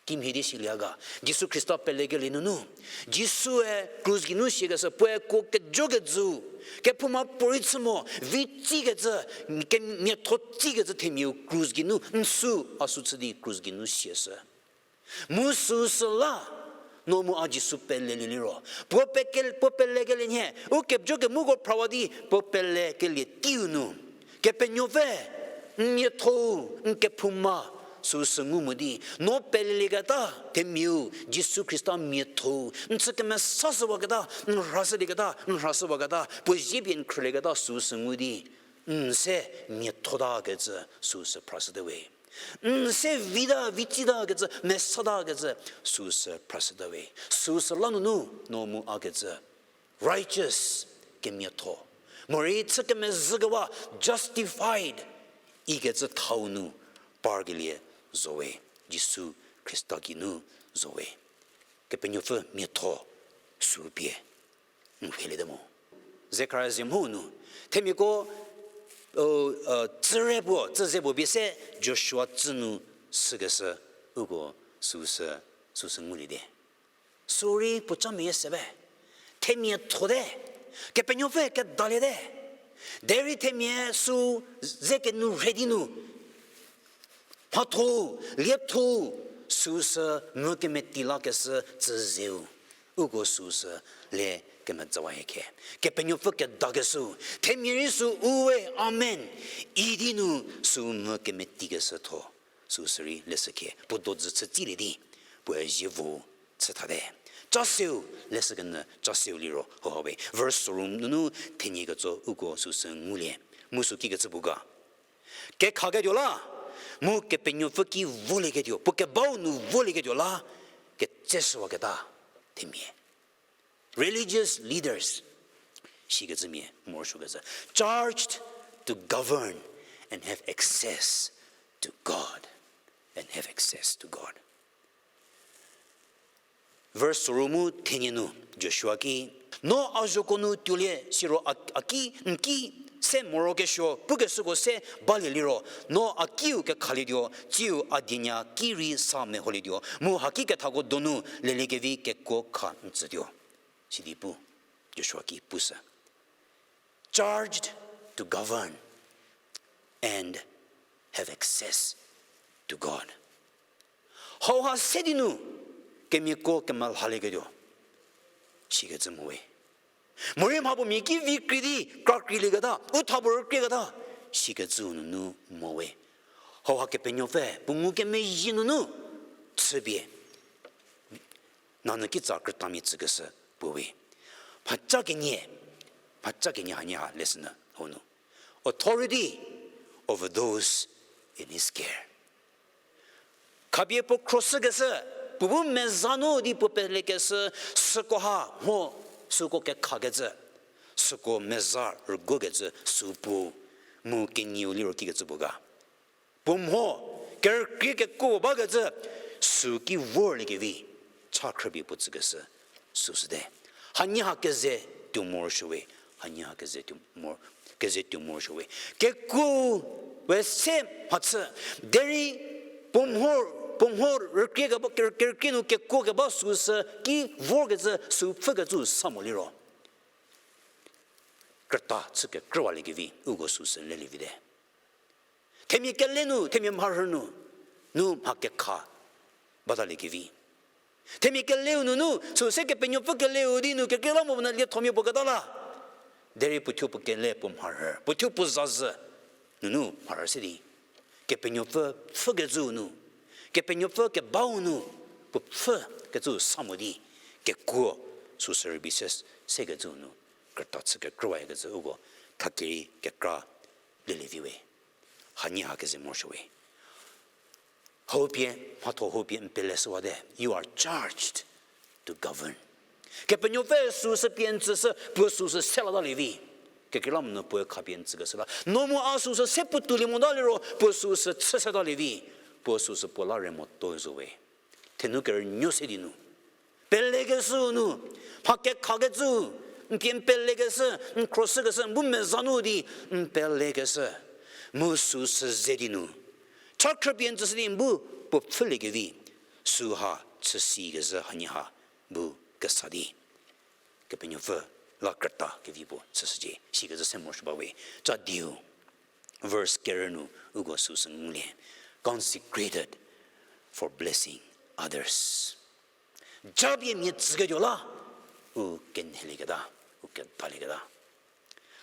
Kimhie di silie ga, Jisu Khrista pelekelie nunu, Jisue krus geinu siakeshü puoe kuo kejokecü, kephouma puorei chü mo, vi tsikecü, kemiatho tsikecü themiau krus geinu, n sü a sü chü di krus geinu siashü. Mu süu süla, no mu a Jisu pelelie liro, puo peke-, puo pelekelie nhie, u kejo kemuko phrawa di puo pelekelie teiu nu, Kepenuopfü, n miatho-u, n kephouma, süu sü ngu mo di, no pelelieketa themiau, Jisu Khrista miatho-u n chü kemesashüwaketa, n rhashülieketa, n rhashüwaketa, puo zie pie n khrülieketa süu sü ngu di, n se miathotakecü süu sü phrashüte we. N se vita, vititakecü, mesatakecü, süu sü phrashüte we. Süu süla nunu, no mu a kecü righteous, kemiatho, morei chü kemezhükewa, justified, ikecü thau nu parkelie zo we, Jisu Khrista geinu zo we. Kepenuopfü miatho süu pie n rheliete mo. Zekaria zie mho nu, themiako, u, tsüre puo, tsüze puo pie se Joshua tsü nu sükeshü, uko süu sü, süu sü ngulie di. Süu rei puo ca meyie se be. Themia thote, Kepenuopfü kedaliete. Derei themia süu ze kenu rhe di nu, mhatho-u, lietho-u, süu sü mu kemeti lakeshü tsüzeu, uko süu sü le kemezhüwa hie khe. Kepenuopfü kedakeshüu, themia rei süu u we, amen, idi nu süu mu kemetikeshü tho. Süu sü rei leshü khe, puo dodzü chü tsilie di, puoe zievo chü thate. Ca seu, leshü kenyü ca seu liro hauha we. Verse soru nunu thenie ketso uko süu sü ngulie. Mu süu kikecü puo ga. Kekhaketuo la, mu Kepenuopfü ki volieketuo, puo kebau nu volieketuo la, ketseshüwaketa, themia. Religious leaders, shikecümia morosuokecü. Charged to govern and have access to God. And have access to God. Verse soru mu thenie nu, Joshua ki, no a zhoko nu tuolie siro a, a ki, n ki, se morokesuo, pukeshüko se balie liro, no a kiu kekhalietuo, tsiu a dienya ki rei sa meholietuo, mu haki kethako donu, leliekevi kekuo kha n tsütuo. Sidi pu, Joshua ki pushü. Charged to govern and have access to God. Hauha se di nu, kemiako kemelhalieketuo, shikecü mo we. Morei mhapuo mia ki vi krei di, kra kreilieketa, u thapuo rükrieketa, shikecüu nunu mo we. Hauha Kepenuopfü, puo ngukemezhie nunu, chüpie nanyü kitsa krütamia tsükeshü puo we. Mhaca kenie, mhaca kenie hanie ha lesson hau nu. Authority over those in his care. Khapie puo khroshükeshü, puo bu meza nu di puo pelekeshü, süko ha mho, süko kekhakecü, süko meza rüguokecü, sü puo, mu kenieu liro kikecü puo ga. Puo mho, kerükrie kekuo bakecü, sü ki vorliekevi, cha khrüpie puo tsükeshü, süsüte. Hanie ha keze tuo morosuo we, hanie ha keze tuo mor-, keze tuo morosuo we. Kekuo we se mhachü, derei puo mho, puo mho rükrie keba, ker-, kerükrie nu kekuo keba süsü ki vorkecü, sü pfhükecü sa mo liro. Krüta chü kekrüwaliekevi, uko süsü lelievi te. Themia kele nu, themia mharhü nu, nu mha kekha bataliekevi. Themia keleu nunu, süu se Kepenuopfü keleu di nu, kekreilamonyü liethomia puo keta la. Derei puothuo puo kele puo mharhü, puothuo puo zazhü, nunu mharhü se di. Kepenuopfü pfhükecüu nu, Kepenuopfü kebau nu, puo pfhükecüu sa mo di, kekuo süsü rübei se, sekecüu nu, krüta chü kekrüwakecü uko, thakerei kekra lelievi we. Hanie ha keze morosuo we. Hau pie, mhatho hau pie n peleshüwate, you are charged to govern. Kepenuopfü süsü pie n tsüshü, puo süsü se latalievi. Kekreilamonyü puoe khapie n tsükeshü la. No mu a süsü se puotuolie mota liro, puo süsü chü setalie vi. Puo süsü puo la re motuo zo we. Thenu kerünuo se di nu. Pelekeshüu nu, mha kekhakecü, n pie n pelekeshü, n khroshükeshü, n bu meza nu di, n pelekeshü. Mu süsü ze di nu. Cha khrüpie n tsüshü di n bu puo pfhüliekevi, süha chüsikezhü hanie ha bu kesa di. Kepenuopfü la krüta kevi puo chüshücie, sikecü se morosuo ba we. Cha diu, verse kerü nu uko süsü ngulie. Consecrated for blessing others. others. Japie mia tsüketuo la, u kenhelieketa, u kedalieketa.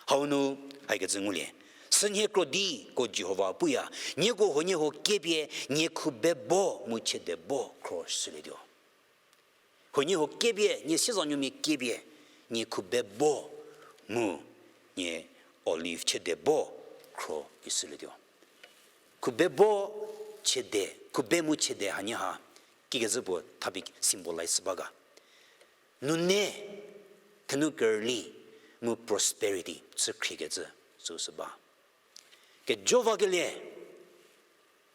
Hau nu, haikecü ngulie. Sünhie krodiko Jihova puya, nieko huoniehuo kiepie, nie khubebo mu chiedebo khro shülietuo. Huoniehuo kiepie, nie siezanuomia kiepie, nie khubebo mu nie olive chiedebo khro ki shülietuo. Khubebo chiede, khube mu chiede hanie ha, kikecü puo thapie symbolize ba ga. Nune, thenu kerüli, mu prosperity, chü khriekecü, süu sü ba. Kejovakelie,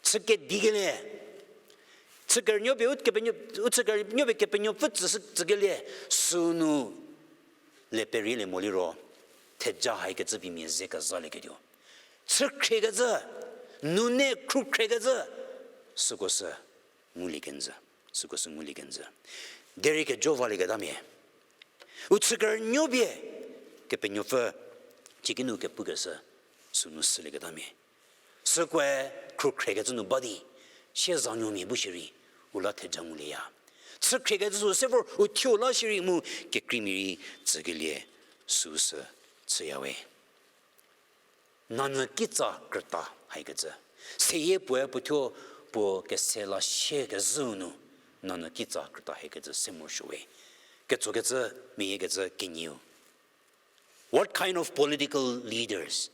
chü kedikelie, chü kerünuopie u kepenuo, u chü kerünuopie Kepenuopfü tsü, tsükelie, sünu le perielie moliro, theja haikecü pie mia ze kezalieketuo. Chü khriekecü, nune khrukhriekecü, süko sü ngulie kenjü, süko sü ngulie kenjü. Derei kejovalieketamia, u chü kerünuopie Kepenuopfü, ciekinu kepukeshü, sünu sülieketamia. Sükoe khrukhriekecü nu ba di, siezanuomia bu shierei, u la theja ngulieya. Chü khriekecü sü se vor u thuo la shierei mu kekreimia rei tsükelie süu sü chüyawe. Nanyü kitsa krüta haikecü. Seyie puoe puothuo puo kese la shiekezhüu nu, nanyü kitsa krüta haikecü se morosuowe. Ketsokecü, meyiekecü kenieu. What kind of political leaders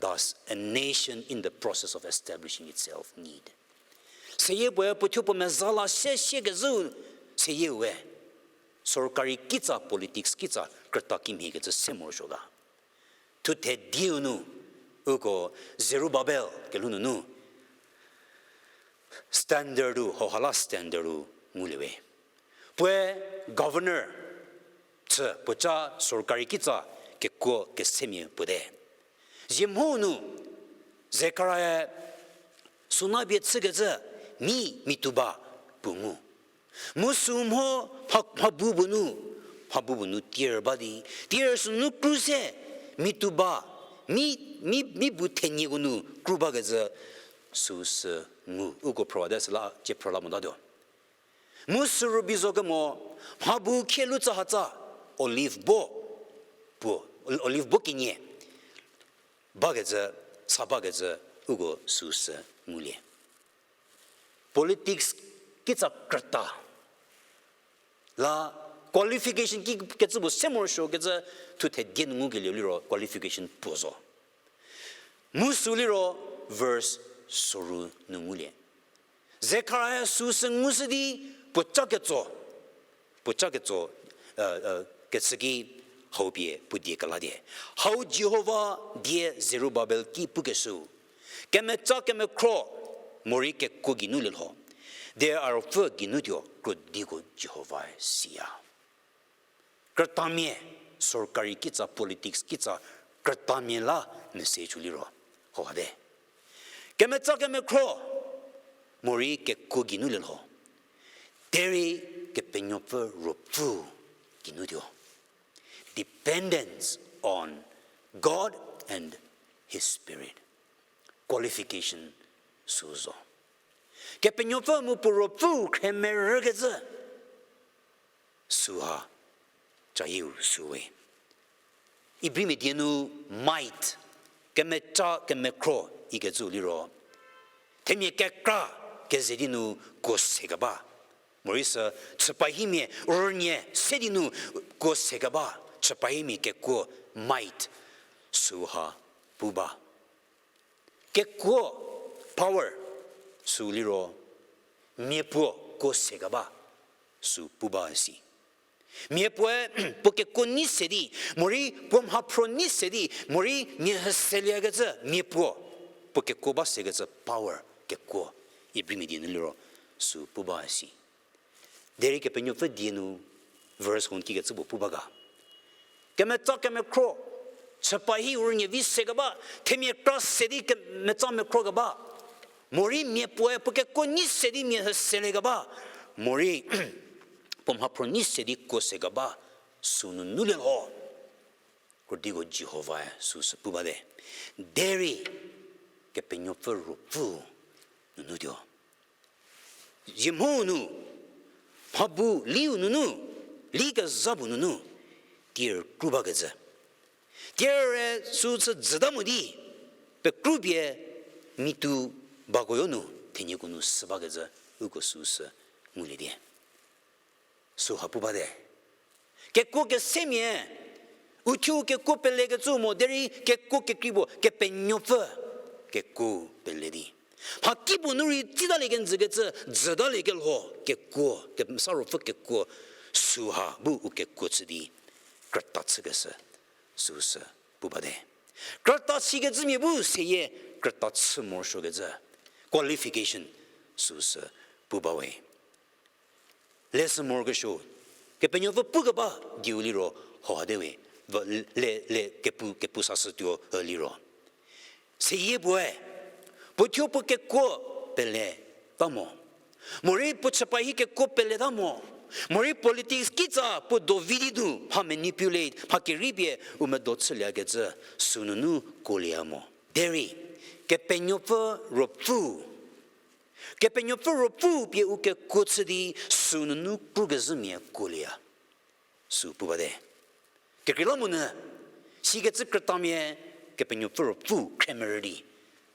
does a nation in the process of establishing itself need? Seyie puoe puothuo puo meza la se shiekezhüu seyieu we. Sorkari kitsa politics kitsa krüta kimhiekecü se morosuo ga. Thuthe dieu nu, uko Zerubabel kelhou nunu, standard-u, hauha la standard-u ngulie we. Puoe governor chü puoca sorkari kitsa kekuo kesemia puo te. Zie mho nu, Zekaria-e suna pie chükecü, mi, mi tuo ba, puo ngu. Mu sü mho mha, mha bu bu nu, mha bu bu nu tier ba di, tier sünu kru se, mi tuo ba, mi, mi, mi bu thenieko nu kru bakecü, süu sü ngu, uko phrüwate süla, cie phrü la motatuo. Mu sü rübei zo kemo, mha bu khie lu tsahatsa, olive bo, puo, olive bo kenie bakecü, sa bakecü, uko süu sü ngulie. Politics kitsa krüta la qualification ki kecü puo se morosuokecü thuthe die nu ngukelie liro qualification puo zo. Mu sü liro verse soru nu ngulie. Zekaria süu sü ngushü di puoca ketso, puoca ketso, kechü ki hau pie puo die kela die. Hau Jihova die Zerubabel ki pukeshüu, kemeca kemekhro, morei kekuo geinu lielho, derei a ruopfü geinutuo krodiko Jihovae siya. Krütamia, sorkari kitsa politics kitsa krütamia la mese chü liro, hauha te. Kemeca kemekhro, morei kekuo geinu lielho, derei Kepenuopfü Ruopfü geinutuo. Dependence on God and His Spirit. Qualification süu zo. Kepenuopfü mu puo Ruopfüu khremerükecü süha, cayieu süwe. Ibrimia die nu might, kemeca kemekhro ikecüu liro, themia kekra keze di nu kuo sekeba, morei sü chüpahimia rünie se di nu kuo sekeba, chüpahimia kekuo might süha pu ba. Kekuo power süu liro, miapuo kuo sekeba süu pu ba si. Miapuoe puo kekuo nei se di, morei puo mhaphro nei se di, morei mia hüseliekecü miapuo, puo kekuo ba sekecü power kekuo, Ibrimia die nu liro süu pu ba si. Derei Kepenuopfü die nu verse hon kikecü puo pu ba ga. Kemetsa kemekhro, chüpa hi u rünie vi sekeba, themia kra se di kemetsa mekhro keba, morei miapuoe puo kekuo nei se di mia hüseliekeba, morei puo mhaphro nei se di kuo sekeba, sünunu lielho. Krodiko Jihovae süsü pu bate. Derei Kepenuopfü Ruopfü nunutuo. Zhie mho nu, mha bu liu nunu, li kezha bu nunu, tier kru bakecü. Tiere sü chü dzüta mo di, pekrupie mitu bakoyo nu, thenieko nu sü bakecü, uko sü sü ngulie di. Sü ha pu bate. Kekuo kesemia, uthuo kekuo pelekecü mo, derei kekuo kekrei puo, Kepenuopfü kekuo pele di. Mhakipuo nu rei tsitalie kenjü kecü, dzütalie kelho kekuo, Kemesa Ruopfü kekuo, sü ha bu u kekuo chü di, krüta chükeshü, sü sü pu bate. Krüta sikecümia bu seyie krüta chü morosuokecü, qualification, sü sü pu bawe. Lesü morokesuo, Kepenuopfü pukeba dieu liro, ho hade we, le, le kepu, kepu sashütuo liro. Seyie puoe, puo thuo puo kekuo pele ta mo. Morei puo chüpa hi kekuo pele ta mo. Morei politics kitsa puo do vi di nu, mha manipulate, mha kerei pie u medo chüliekecü, sü nunu kuolieya mo. Derei, Kepenuopfü Ruopfü, Kepenuopfü Ruopfü pie u kekuo chü di sü nunu krukezhümia kuolieya. Sü pu bate. Kekreilamonyü, sikecü krütamia Kepenuopfü Ruopfü khriemerü di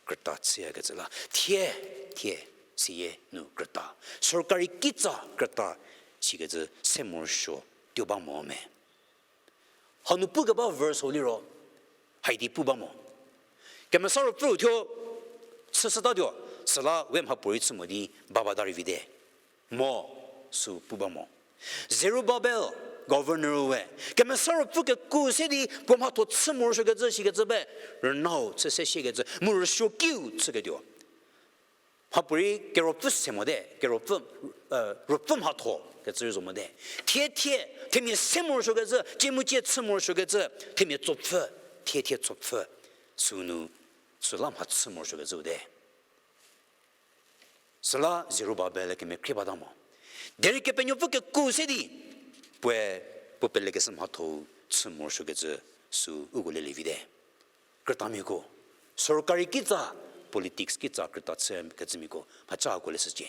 krüta chüyakecü la. Thie, thie, seyie nu krüta. Sorkari kitsa krüta sikecü se morosuo tuo ba mo me. Hanu pukeba verse hau liro, haidi pu ba mo. Kemesa Ruopfü thuo chüshütatuo, süla we mhapuorei chü mo di baba ta rei vite. Mo, sü pu ba mo. Zerubabel, governor we, Kemesa Ruopfü kekuo se di puo mhatho chü morosuokecü sikecü be, rünau chü se siekecü, mu rüsuokiu chüketuo. Mhapuorei keropfü se mote, keropfü, ruopfü mhatho kecü rei zo mote. Thie thie, themia se morosuokecü, cie mu cie chü morosuokecü, themia tsopfü, thie thie tsopfü, sünu, süla mha chü morosuokecüu te. Süla Zerubabel kemekhrie bata mo. Derei Kepenuopfü kekuo se di, puoe, puo pelekeshü mhatho chü morosuokecü sü uko lelie vite. Krütamiako, sorkari kitsa, politics kitsa krüta chükecümiako mhacako leshücie.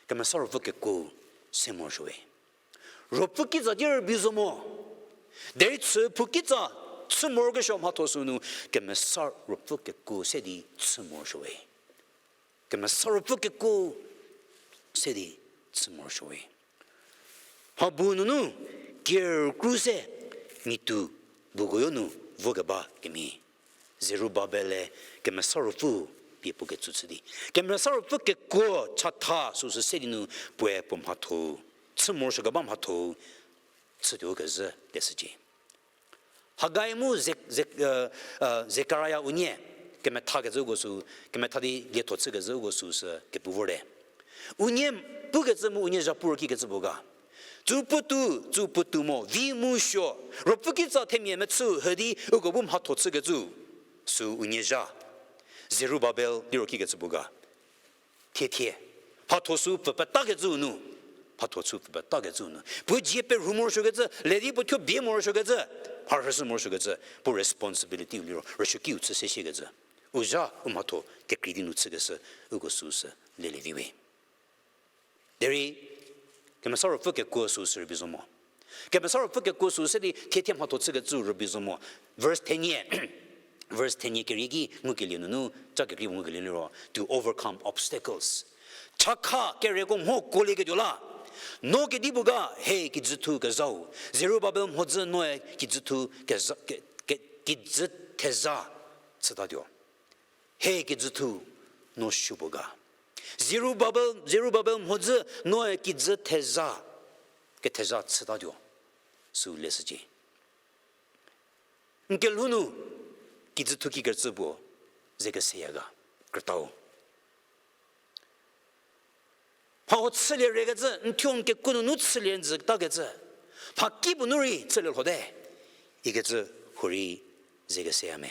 Kemesa Ruopfü kekuo se morosuowe. Ruopfü kitsa di rübei zo mo. Derei chü phou kitsa chü morokesuo mhatho sünu Kemesa Ruopfü kekuo se di chü morosuowe. Kemesa Ruopfü kekuo se di chü morosuowe. Mha bu nunu kerükru se mitu bukoyo nu vokeba kemhie. Zerubabel-e Kemesa Ruopfü pie puo ketsü chü di, Kemesa Ruopfü kekuo chatha süsü se di nu puoe puo mhatho, chü morosuokeba mhatho chütuo kezhü leshücie. Hagai mu Ze-, Ze-, Zekaria unie, kemethakecü uko sü, kemetha di lietho chükecü uko süsü kepu vorte. Unie pukecü mu unie zha puro kikecü puo ga. Tsü puotou, tsü puotou mo, vi mu suo, Ruopfü kitsa themia mechü hü di uko bu mhatho chükecü, sü unie zha. Zerubabel liro kikecü puo ga. Thie thie. Mhatho sü pfü petakecüu nu. Mhatho sü pfü petakecüu nu. Puo dzie perhu morosuokecü, le di puo thuo bie morosuokecü, mharhüshü morosuokecü, puo responsibility-u liro rüsuokiu chü se siekecü. U zha u mhatho kekrei di nu chükeshü, uko süsü lelie viwe. Derei, Kemesa Ruopfü kekuo süsü rübei zo mo. Kemesa Ruopfü kekuo süsü di thie thie mhatho chükecü rübei zo mo. Verse thenie, verse thenie kerie ki ngukelie nunu, ca kekrei ngukelie liro, to overcome obstacles. Chakha kereko mho kuolieketuo la. No kedipuo ga, he kijüthu kezhau. Zerubabel mhodzü noe kijüthu kezha, ke, ke, kijü thezha chütatuo. He kijüthu no supuo ga. Zerubabel, Zerubabel mhodzü noe kijü thezha, kethezha chütatuo. Sü leshücie. N kelhou nu kijüthu kikecü puo ze keseya ga, krütau. Mha ho chülie rekecü, n thuo n kekuo nunu chülie njütakecü. Mha kipuo nu rei chülie lhote. Ikecü huorei ze keseya me.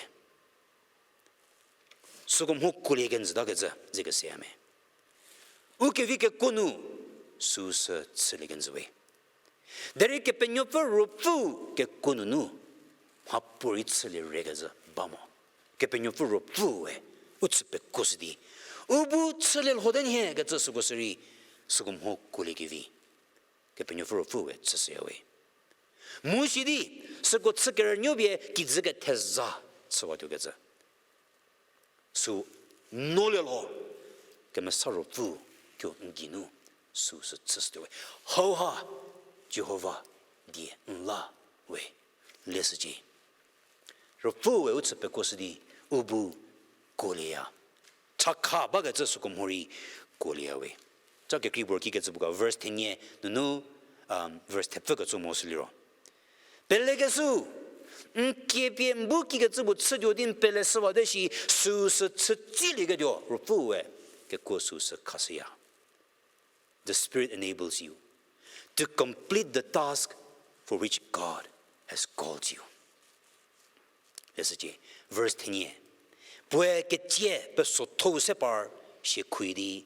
Süko mho kuolie kenjütakecü ze keseya me. U kevi kekuo nu süsü chülie kenjü we. Derei Kepenuopfü Ruopfü kekuo nunu mhapuorei chülie rekecü ba mo. Kepenuopfü Ruopfüe u chü pekuoshü di, u bu chülie lhote nhie kecü süko sürei Süko mho kuoliekevi, Kepenuopfü Ruopfü we chüshüya we. Mu sidi, süko chü kerünuo pie kijü ketheza chüwatuokecü. Sü nolie lho, Kemesa Ruopfü tuo n geinu, süu sü chüshütuo we. Hauha, Jihova die n la we, leshücie. Ruopfü we u chü pekuoshü di, u bu kuolieya. Chakha bakecü süko mhorei kuolieya we. Cha kekrei puo kikecü puo ga verse thenie nunu, verse thepfü kecü mo sü liro. Pelekeshü, n kie pie n bu kikecü puo chütuo di n peleshüwate shi, süu sü chütsilieketuo, Ruopfü we, kekuo süu sü khashüya. The Spirit enables you to complete the task for which God has called you. Leshücie, verse thenie. Puoe ketsie pesotho-u se par shie khuo di,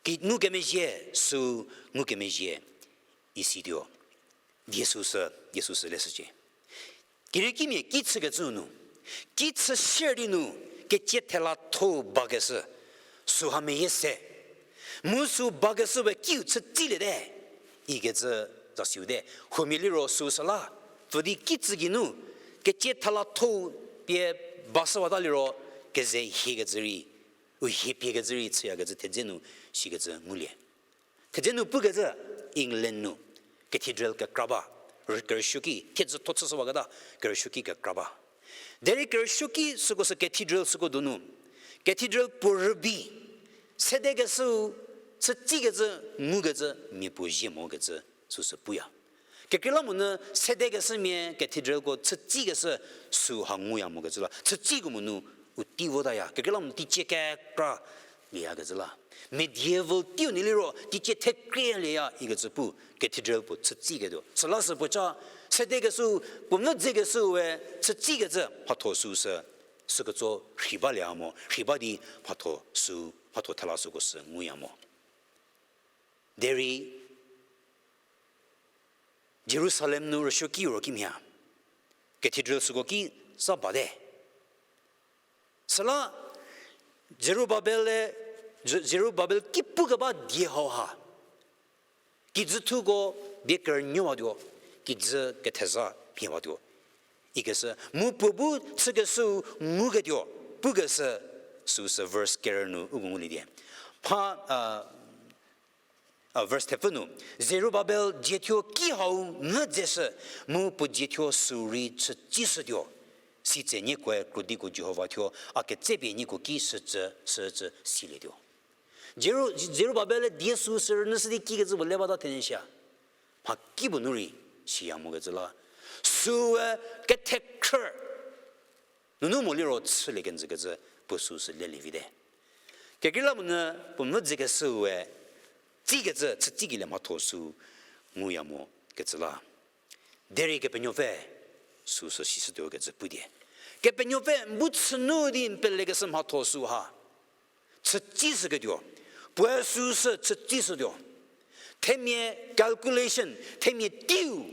ki ngukemezhie, süu ngukemezhie, isituo. Jisu sü, Jisu sü leshücie. Keriekimia ki chükecü nu, ki chü sier di nu, ketsie thela tho bakeshü, süha meyie se. Mu sü bakeshü we kiu chütsiliete, ikecü zasiute, huomia liro süu süla, pfü di ki chü geinu, ketsie thela tho pie bashüwata liro, keze hiekecü rei, u hie piekecü rei chüyakecü thedze nu, shikecü ngulie. Thedze nu pukecü England nu cathedral kekra ba, kerüsuoki, thiedzü tho chüshüwaketa kerüsuoki kekra ba. Derei kerüsuoki süko sü cathedral süko donu, cathedral puo rübei, sedekeshüu, chütsikecü, ngukecü, mia puo zie mokecü, süsü puya. Kekreilamonyü sedekeshümia cathedralko chütsikeshü süha nguya mokecü la. Chütsiko monu u tei votaya. Kekreilamonyü teicie kekra lieyakecü la. Medieval teiu nu liro teicie thekrie lieya ikecü pu cathedral puo chütsiketuo. Süla sü puoca sedekeshü, puo mvü dzekeshü we chütsikecü mhatho süsü, süketso rhei balieya mo, rhei ba di mhatho sü, mhatho thela süko sü nguya mo. Derei Jerusalem nu rüsuoki ro kimhie, cathedral süko ki za bate. Süla Zerubabel-e, Ze-, Zerubabel ki pukeba die hauha, kijüthuko die kerünuowatuo, kijü ketheza mhiewatuo ikeshü, mu puo bu chükeshüu nguketuo pukeshü, süsü verse kerü nu uko ngulie die. Mha, a, verse thepfü nu, Zerubabel diethuo ki hau mvü dzeshü, mu puo diethuo sü rei chütsishütuo. Sitse niekoe krodiko Jihova thuo a ketsepie nieko ki shücü, shücü silietuo. Zeru-, Zerubabel-e die süsü rünyüshü di kikecü puo le bata thenyü shia. Mha kipuo nu rei siya mokecü la. Süe kethekhrü nunu mo liro chülie kenjü kecü puo süsü lelie vite. Kekreilamonyü puo mvü dzekeshüue tsikecü, chütsikelie mhatho sü nguya mokecü la. Derei Kepenuopfü süsü sishütuo kecü pu die. Kepenuopfü n bu chünu di n pelekeshü mhatho süha chütsishüketuo. Puoe süsü chütsishütuo. Themia calculation, themia teiu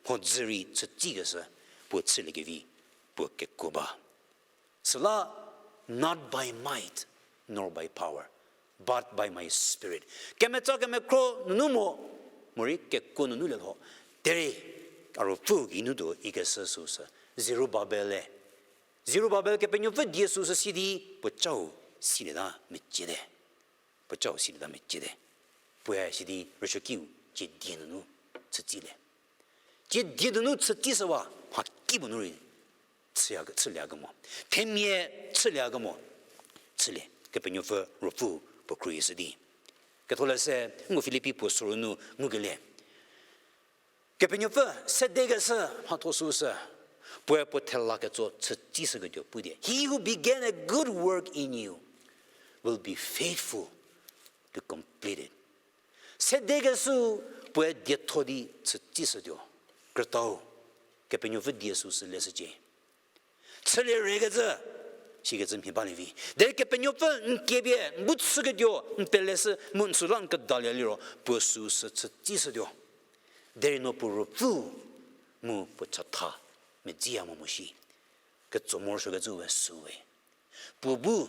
mhodzü rei chütsikeshü puo chüliekevi puo kekuo ba. Süla, not by might, nor by power, but by my spirit. Kemetsa kemekhro nunu mo, morei kekuo nunu lielho. Derei, a ruopfü geinu tuo ikeshü süsü. Zerubabel-e. Zerubabel Kepenuopfü die süsü si di, puocau silieta meciete. Puocau silieta meciete. Puoe sidi rüsuokiu cie die nunu chütsilie. Cie die nunu chütsishüwa mha kipuo nu rei chüya, chülie kemo. Themia chülie kemo. Chülie. Kepenuopfü ruopfü puo khruohishü di. Ketholeshü, ngu Filipi puo soru nu ngukelie. Kepenuopfü sedekeshü mhatho süsü, puoe puo thela ketso chütsishüketuo pu die. He who began a good work in you will be faithful to complete it. Sedekeshü puoe dietho di chütsishütuo. Krütau, Kepenuopfü die süsü leshücie. Chülie rekecü, sikecü mhie balie vi. Derei Kepenuopfü n kiepie, n bu chüketuo, n peleshü, mu n süla n kedalie liro, puo süsü chütsishütuo. Derei no puo ruopfü, mu puo chatha, medziya mo mo shi. Ketso morosuokecü we süwe. Puo bu,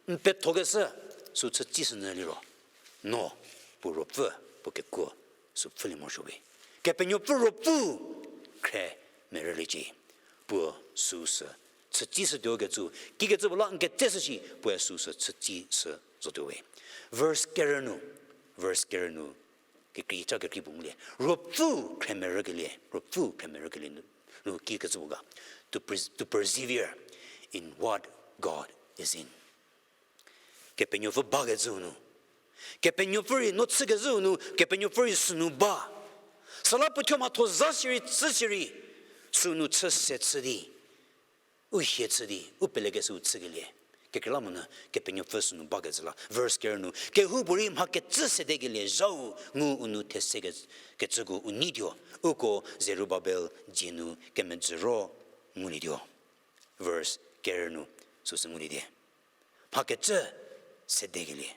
n pethokeshü, sü chütsishünyü liro. No, Puo ruopfü, puo kekuo, sü pfhülie morosuo we. Kepenuopfü ruopfü khre merüliecie. Puo süu sü chütsi shütuo kecü, kikecü puo la n ketse shü shi, puoe süu sü chütsi shü zotuo we. Verse kerü nu, verse kerü nu, kekrei cha kekrei puo ngulie. Ruopfü khre merükelie, ruopfü khre merükelie nu, nu kikecü puo ga. To pres-, to persevere in what God is in. Kepenuopfü bakecü nu. Kepenuopfü rei no chükezhü nu, Kepenuopfü rei sünu ba. Süla puo thuo mhatho za shierei, chü shierei, sünu chü se chü di, u hie chü di, u pelekeshüu chükelie. Kekreilamonyü Kepenuopfü sünu bakecü la. Verse kerü nu, kehoupuorei mha kecü sedekelie zhau ngu u nu these ke-, kecüko u neituo. Uko Zerubabel dzie nu kemedzüro ngulietuo. Verse kerü nu, süu sü ngulietie. Mha kecü sedekelie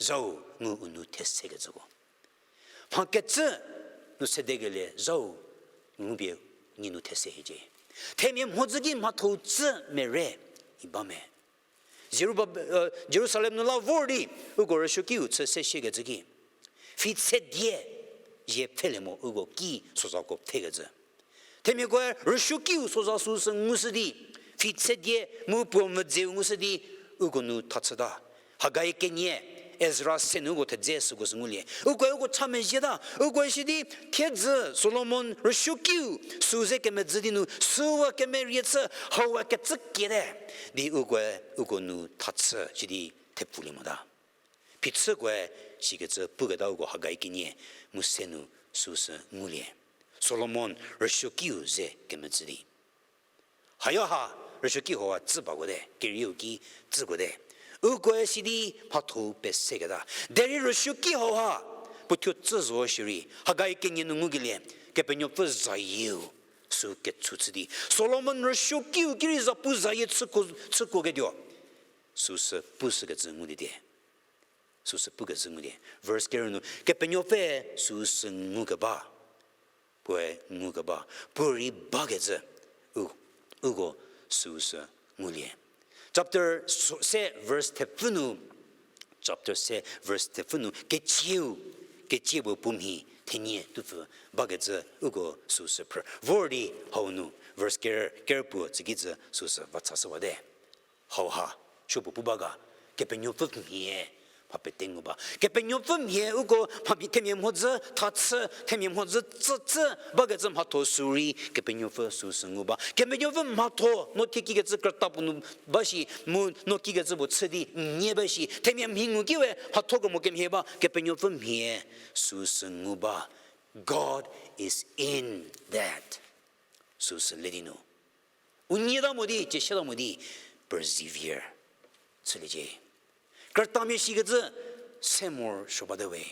zhau ngu u nu these kecüko. Mha kecü nu sedekelie zhau ngupie nie nu these hiecie. Themia mhodzü ki mhatho tsü mere i ba me. Zerubab-, e, Jerusalem nu la vor di uko rüsuokiu chü se shiekecü ki, fitsedie zie pfhelie mo uko ki sozako pfhekecü. Themiakoe rüsuokiu soza süu sü ngushü di, fitsedie mu puo mvüdzeu ngushü di, uko nu thachüta. Hagai kenie, Ezra se nu uko thedze süko sü ngulie. Ukoe uko cha mezhieta, ukoe shi di thiedzü Solomon rüsuokiu süu ze kemedzü di nu, süu kemerie chü, hau kecü kiete. Di ukoe uko nu thachü shi di thepfulie mota. Phichükoe sikecü puketa uko Hagai kenie mu se nu süu sü ngulie. Solomon rüsuokiu ze kemedzü di. Hayo ha, rüsuoki hauha tsü bakote, kerieu ki tsükote. Ukoe sidi mhatho-u peseketa. Derei rüsuoki hauha, puo thuo tsü zo shierei, Hagai kenie nu ngukelie, Kepenuopfü zayieu, sü ketshu chü di. Solomon rüsuokiu ki rei zapu zayie chüko, chüko ketuo. Süu sü pushükecü ngulie die. Süu sü pukecü ngulie. Verse kerü nu, Kepenuopfü süu sü ngukeba. Puoe ngukeba. Puo rei bakecü. U, uko süu sü ngulie. Chapter so-, se verse thepfü nu, chapter se verse thepfü nu, kecieu, kecia puo puo mhi thenie tupfü bakecü uko süu sü phrü. Vor di hau nu, verse ker, ker puo tsükicü süu sü va chashüwate. Hauha, supuo pu ba ga, Kepenuopfü mhie, mha pete ngu ba. Kepenuopfü mhie uko mha phi themia mhodzü thachü, themia mhodzü tsütsü, bakecü mhatho sü rei Kepenuopfü süu sü ngu ba. Kepenuopfü mhatho, no thie kikecü krüta puo nu ba shi, mu no kikecü puo chü di nie ba shi. Themia mhi ngu ki we, mhatho kemo kemhie ba, Kepenuopfü mhie süu sü ngu ba. God is in that. Süu sü le di nu. U nieta mo di, ciesieta mo di, persevere chüliecie. Krütamia shikecü se morosuo bate we.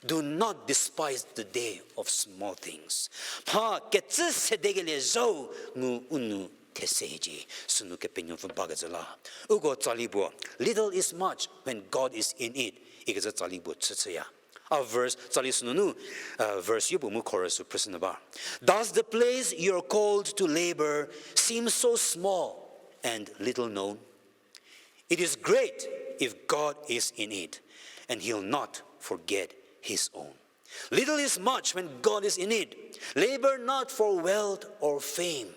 Do not despise the day of small things. Mha kecü sedekelie zhau ngu u nu these hiecie. Sünu Kepenuopfü bakecü la. Uko tsali puo, little is much when God is in it. Ikecü tsali puo chüchüya. A verse, tsali sünunu, uh, verse yopuo mu chorus sü phrüshü nyü ba. Does the place you're called to labor seem so small and little known? It is great if God is in it, and he'll not forget his own. Little is much when God is in it. Labor not for wealth or fame.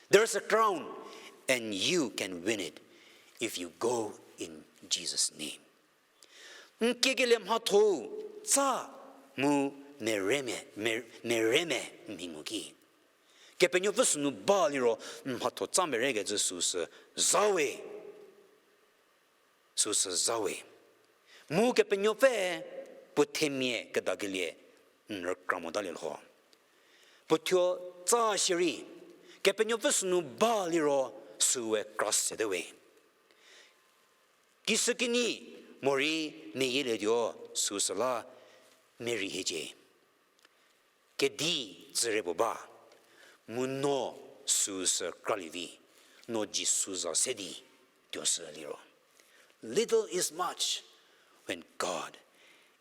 There's a crown, and you can win it if you go in Jesus' name. N kiekelie mhatho tsa mu mereme, mer-, mereme mhi ngu ki. Kepenuopfü sünu ba liro n mhatho tsa merekecü süu sü za we. Süu sü za we. Mu Kepenuopfü puo themia kedakelie n rükra motalie lho. Puo thuo tsa shierei, Kepenuopfü sünu ba liro süu we kra sete we. Kishükinyi morei meyielietuo süu süla merei hiecie. Kedi tsüre puo ba, mu no süu sü kralie vi, no Jisu za se di tuo sü liro. Little is much when God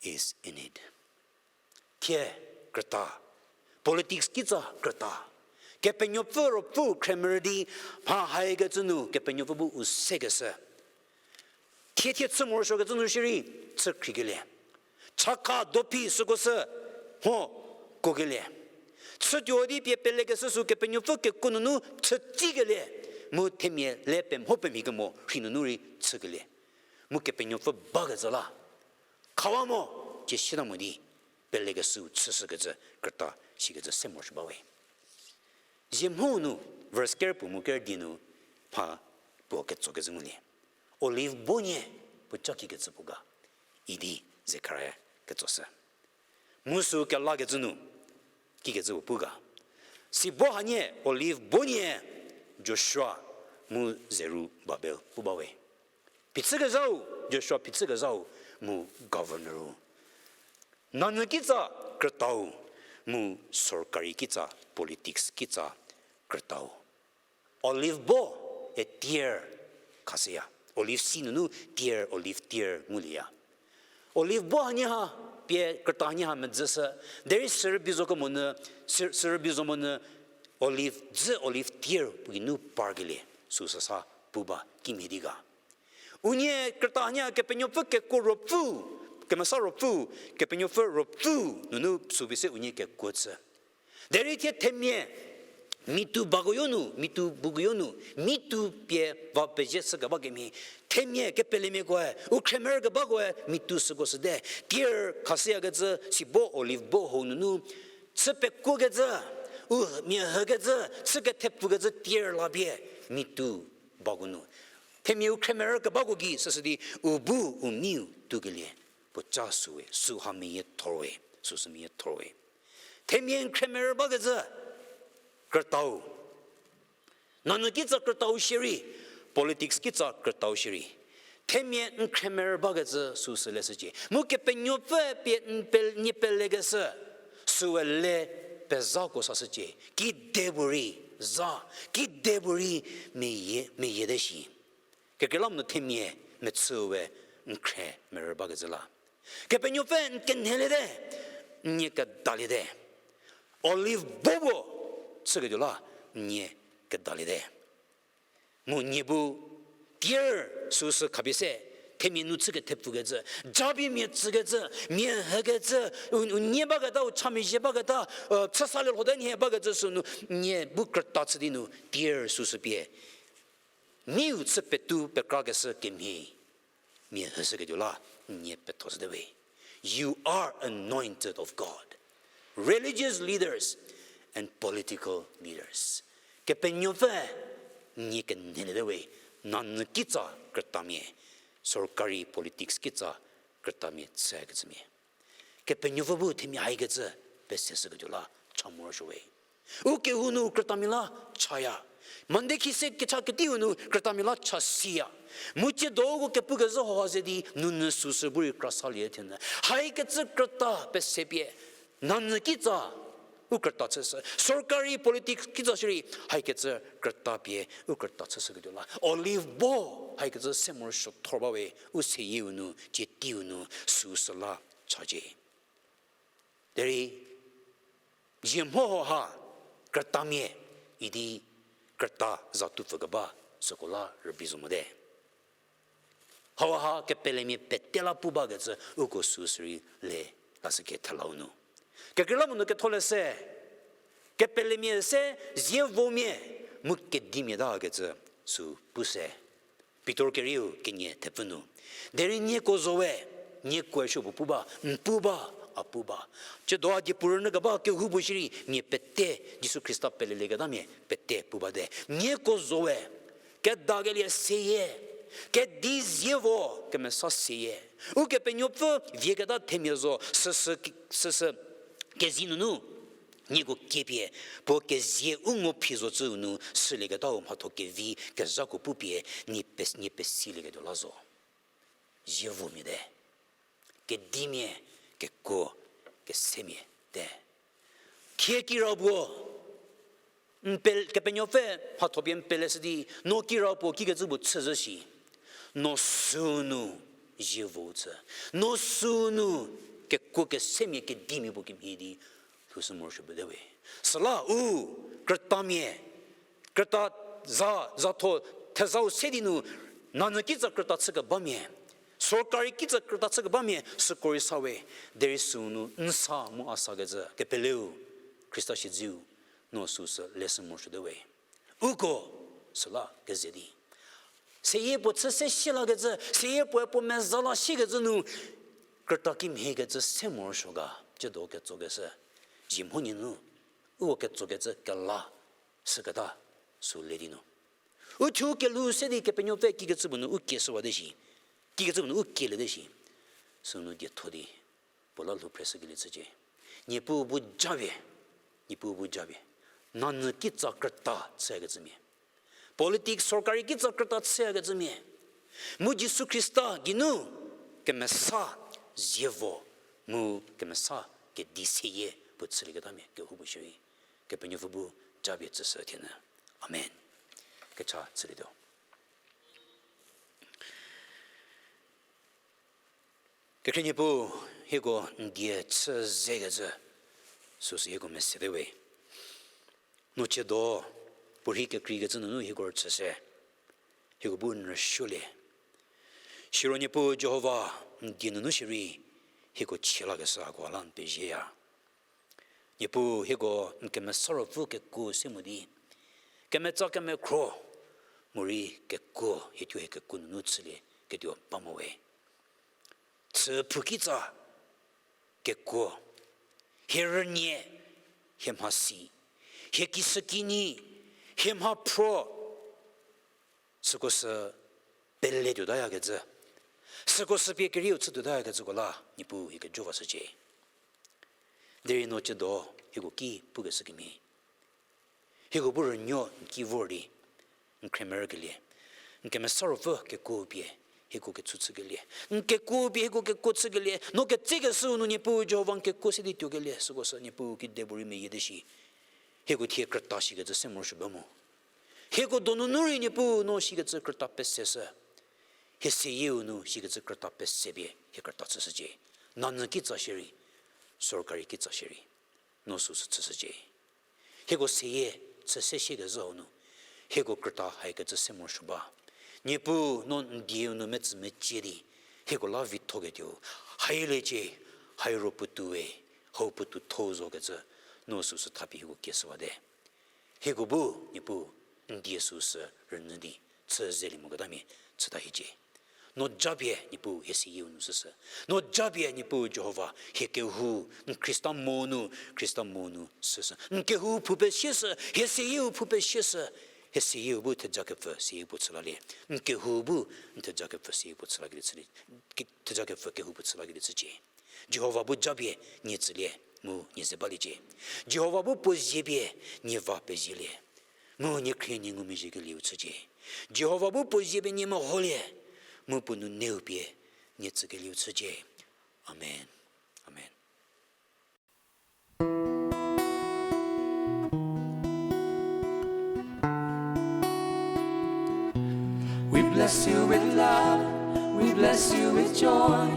is in it. Thie krüta, politics kitsa krüta. Kepenuopfü ruopfü khremerü di mha haikecü nu Kepenuopfü bu u sekeshü. Thie thie chü morosuokecü nu shierei chü khriekelie. Chakha dophi süko sü mho kuokelie. Chütuo di pie pelekeshü sü Kepenuopfü kekuo nunu chütsikelie. Mu themia le pemho pemhie kemo rhi nunu rei chükelie. Mu Kepenuopfü bakecü la khawa mo, cie sieta mo di pelekeshü chüshükecü krüta shikecü se morosuo bawe. Zie mho nu, verse ker puo mu ker die nu, mha puo ketsokecü ngulie. Olive bo nie puo ca kikecü puo ga idi Zekaria ketsoshü. Mu sü kelakecü nu kikecü puo pu ga. Sibo hanie olive bo nie Joshua mu Zerubabel pu bawe. Phichükezhau, Joshua phichükezhau mu governor-u. Nanyü kitsa krütau, mu sorkari kitsa, politics kitsa krütau. Olive bo, a tear, khashüya. Olive si nunu tear, olive tear ngulieya. Olive bo hanie ha, pie krüta hanie ha medzüshü, derei sürübei zo kemonyü, sü-, sürübei zo monyü, olive dzü, olive tear puo geinu parkelie, süsü sa pu ba kimhie di ga. Unie krüta hanie Kepenuopfü kekuo ruopfü, kemesa ruopfü, Kepenuopfü ruopfü nunu sübi se unie kekuo chü. Derei thie themia, mitu bakoyo nu, mitu bukoyo nu, mitu pie va pezie shükeba kemhie, themia kepelemiakoe, u khriemerü kebakoe, mitu süko shüte, tear khashüyakecü, sibo olive bo hou nunu, chü pekuokecü, u mia hükecü, chü kethepfükecü tear la pie, mitu bako nu. Themia u khriemerü kebako gei süsü di u bu u miu tukelie puo ca süwe, süha meyiethorwe, süsü meyiethorwe. Themia n khriemerü bakecü krütau. Nanyü kitsa krütau shierei, politics kitsa krütau shierei. Themia n khriemerü bakecü süsü leshücie. Mu Kepenuopfü pie n pel-, nie pelekeshü, süe le pezhako sashücie. Kide puorei za, kide puorei meyie, meyiete shi. Kekreilamonyü themia mechüwe n khriemerü bakecü la. Kepenuopfü n kenheliete, n nie kedaliete. Olive bo puo chüketuo la, n nie kedaliete. Mu nie bu tear süsü khapie se, themia nu chü kethepfükecü, japie mia tsükecü, mia hükecü, u, u nie baketa, u chamezhie baketa, chüsalie lhote nhie bakecü sünu, nie bu krüta chü di nu tear süsü pie miu chü petu pekrakeshü kemhie, mia hüshüketuo la, n nie petho shüte we. You are anointed of God. Religious leaders and political leaders. Kepenuopfü nie kenheliete we, nanyü kitsa krütamia, sorkari politics kitsa krütamia chükecümia. Kepenuopfü bu themia haikecü peseshüketuo la cha morosuo we. U kehou nu krütamia la chaya. Monday khise kecha keteiu nu krütamia la cha siya. Mu tsiedoko kepukezhü hau ha ze di nunu süsü bu rei krasalie thenyü. Haikecü krüta pesepie. Nanyü kitsa u krüta chüshü. Sorkari politics kitsa shierei haikecü krüta pie u krüta chüshüketuo la. Olive bo haikecü se morosuo thor ba we u seyieu nu, tsieteiu nu, süsü la chacie. Derei, zie mho ha, krütamia, idi krüta za tupfü keba, süko la rübei zo mote. Hauha kepelemia pete la pu bakecü uko süsü rei le lashüke thelau nu. Kekreilamonyü ketholeshü, kepelemia se zievomia mu kedimia takecü sü pu se. Pitor kerieu kenie thepfü nu. Derei nieko zo we, niekoe supuo pu ba, n pu ba, a pu ba. Tsiedo a diepu rünyü keba kehoupuo shierei mia pete, Jisu Khrista pelelieketamia pete pu bate. Nieko zo we, kedakelie seyie, kedi zievo kemesa seyie. Ukepenuopfü vieketa themia zo, süsü, süsü kezi nunu nieko kiepie, puo kezie u ngo phi zocü nu sülieketau mhatho kevi kezhako pupie, nie pe-, nie pesilieketuo la zo. Zievomia te. Kedimia, kekuo, kesemia te. Khie kira puo, n pe-, Kepenuopfü mhatho pie n peleshü di, no kira puo kikecü puo chüzhü shi. No sünu zievo chü. No sünu kekuo kesemia kedimia puo kemhie di lhoushü morosuo bate we. Süla u krütamia, krüta za, zatho, thezau se di nu, nanyü kitsa krüta chükebamia, Sorkari kitsa krüta chükebamia süko rei sa we, derei sünu n sa mu a sakecü kepeleu, Khrista siedzeu, no süsü leshü morosuote we. Uko süla keze di, seyie puo chü se sie lakecü, seyie puoe puo meza la siekecü nu, krüta kimhiekecü se morosuo ga, tsiedo ketsokeshü, zhie mhonie nu, uko ketsokecü kela, süketa, sü le di nu. U thuo kelhou se di Kepenuopfü kikecü puo nu u kie shüwate shi, kikecü puo nu u kieliete shi, sünu dietho di, puo la lhou phreshükelie chücie. Niepuu bu japie, Niepuu bu japie, nanyü kitsa krüta chüyakecümia, politics sorkari kitsa krüta chüyakecümia, mu Jisu Khrista geinu kemesa zievo, mu kemesa kedi seyie puo chülieketamia kehoupuo shierei, Kepenuopfü bu japie tsüshü thienyü. Amen. Kecha chülietuo. Kekhrie Niepuu, hieko n die chü zekecü, süsü hieko mesete we. No tsiedo, puorhi kekreikecü nunu hieko rüchü se, hieko bu n rüsuolie. Siro Niepuu Jihova, n die nunu shierei, hieko chie lakeshü hako la n pezieya. Niepuu hieko n Kemesa Ruopfü kekuo se mo di, kemetsa kemekhro, morei kekuo, hie thuo hie kekuo nunu chülieketuo ba mo we. Chü phou kitsa kekuo, hie rünie, hie mhasi, hie kishükinyi, hie mhaphro, süko sü pele tuotayakecü, süko sü pie kerieu chü tuotayakecüko la Niepuu hie kejo vashücie. Derei no tsiedo hieko ki pukeshü kemhie, hieko bu rünuo n ki vor di, n khremerükelie, n Kemesa Ruopfü kekuo pie hieko ketsü chükelie, n kekuo pie hieko kekuo chükelie, no ketsekeshüu nu Niepuu Jihova n kekuo se di tuokelie, süko sü Niepuu kedipuorei meyiete shi, hieko thie krüta shikecü se morosuo ba mo. Hieko donunu rei Niepuu no shikecü krüta peseshü, hie seyieu nu shikecü krüta pese pie hie krüta chüshücie. Nanyü kitsa shierei, sorkari kitsa shierei, no süsü chüshücie. Hieko seyie chü se shiekezhau nu, hieko krüta haikecü se morosuo ba. Niepuu no n dieu nu metsü mecie di, hieko la vithoketuo, hailiecie, hairo puotou we, hau puotou thou zokecü, no süsü thapie hieko kieshüwate. Hieko bu Niepuu n die süsü rünyü di, chü zelie moketamia chüta hiecie. No japie Niepuu hie seyieu nu shüshü. No japie Niepuu Jihova hie kehou, n Khrista mo nu, Khrista mo nu shüshü. N kehou phou pesieshü, hie seyieu phou pesieshü. Hie seyieu bu thejakepfü seyie puo chü lalie. N kehou bu n thejakepfü seyie puo chü lakelie chülie, ke-, thejakepfü kehou puo chü lakelie chücie. Jihova bu japie nie tsülie, mu nie ze baliecie. Jihova bu puo zie pie nie va pezielie, mu nie khrie nie ngumezhiekelieu chücie. Jihova bu puo zie pie nie meholie, mu puo nuneu pie nie tsükelieu chücie. Amen. Amen. We bless you with love, we bless you with joy,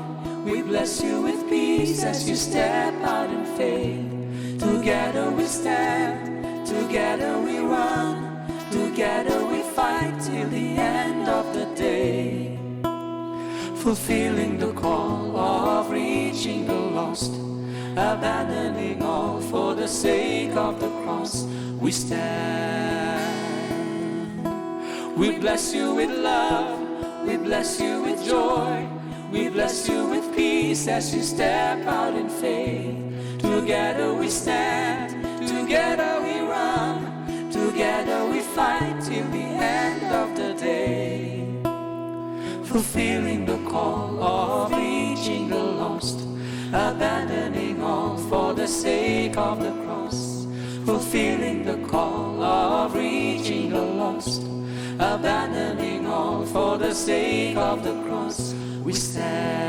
we bless you with peace as you step out in faith. Together we stand, together we run, together we fight till the end of the day. Fulfilling the call of reaching the lost, abandoning all for the sake of the cross, we stand. We bless you with love, we bless you with joy, we bless you with peace as you step out in faith. Together we stand, together we run, together we fight till the end of the day. Fulfilling the call of reaching the lost, abandoning all for the sake of the cross. Fulfilling the call of reaching the lost, abandoning all for the sake of the cross. We stand.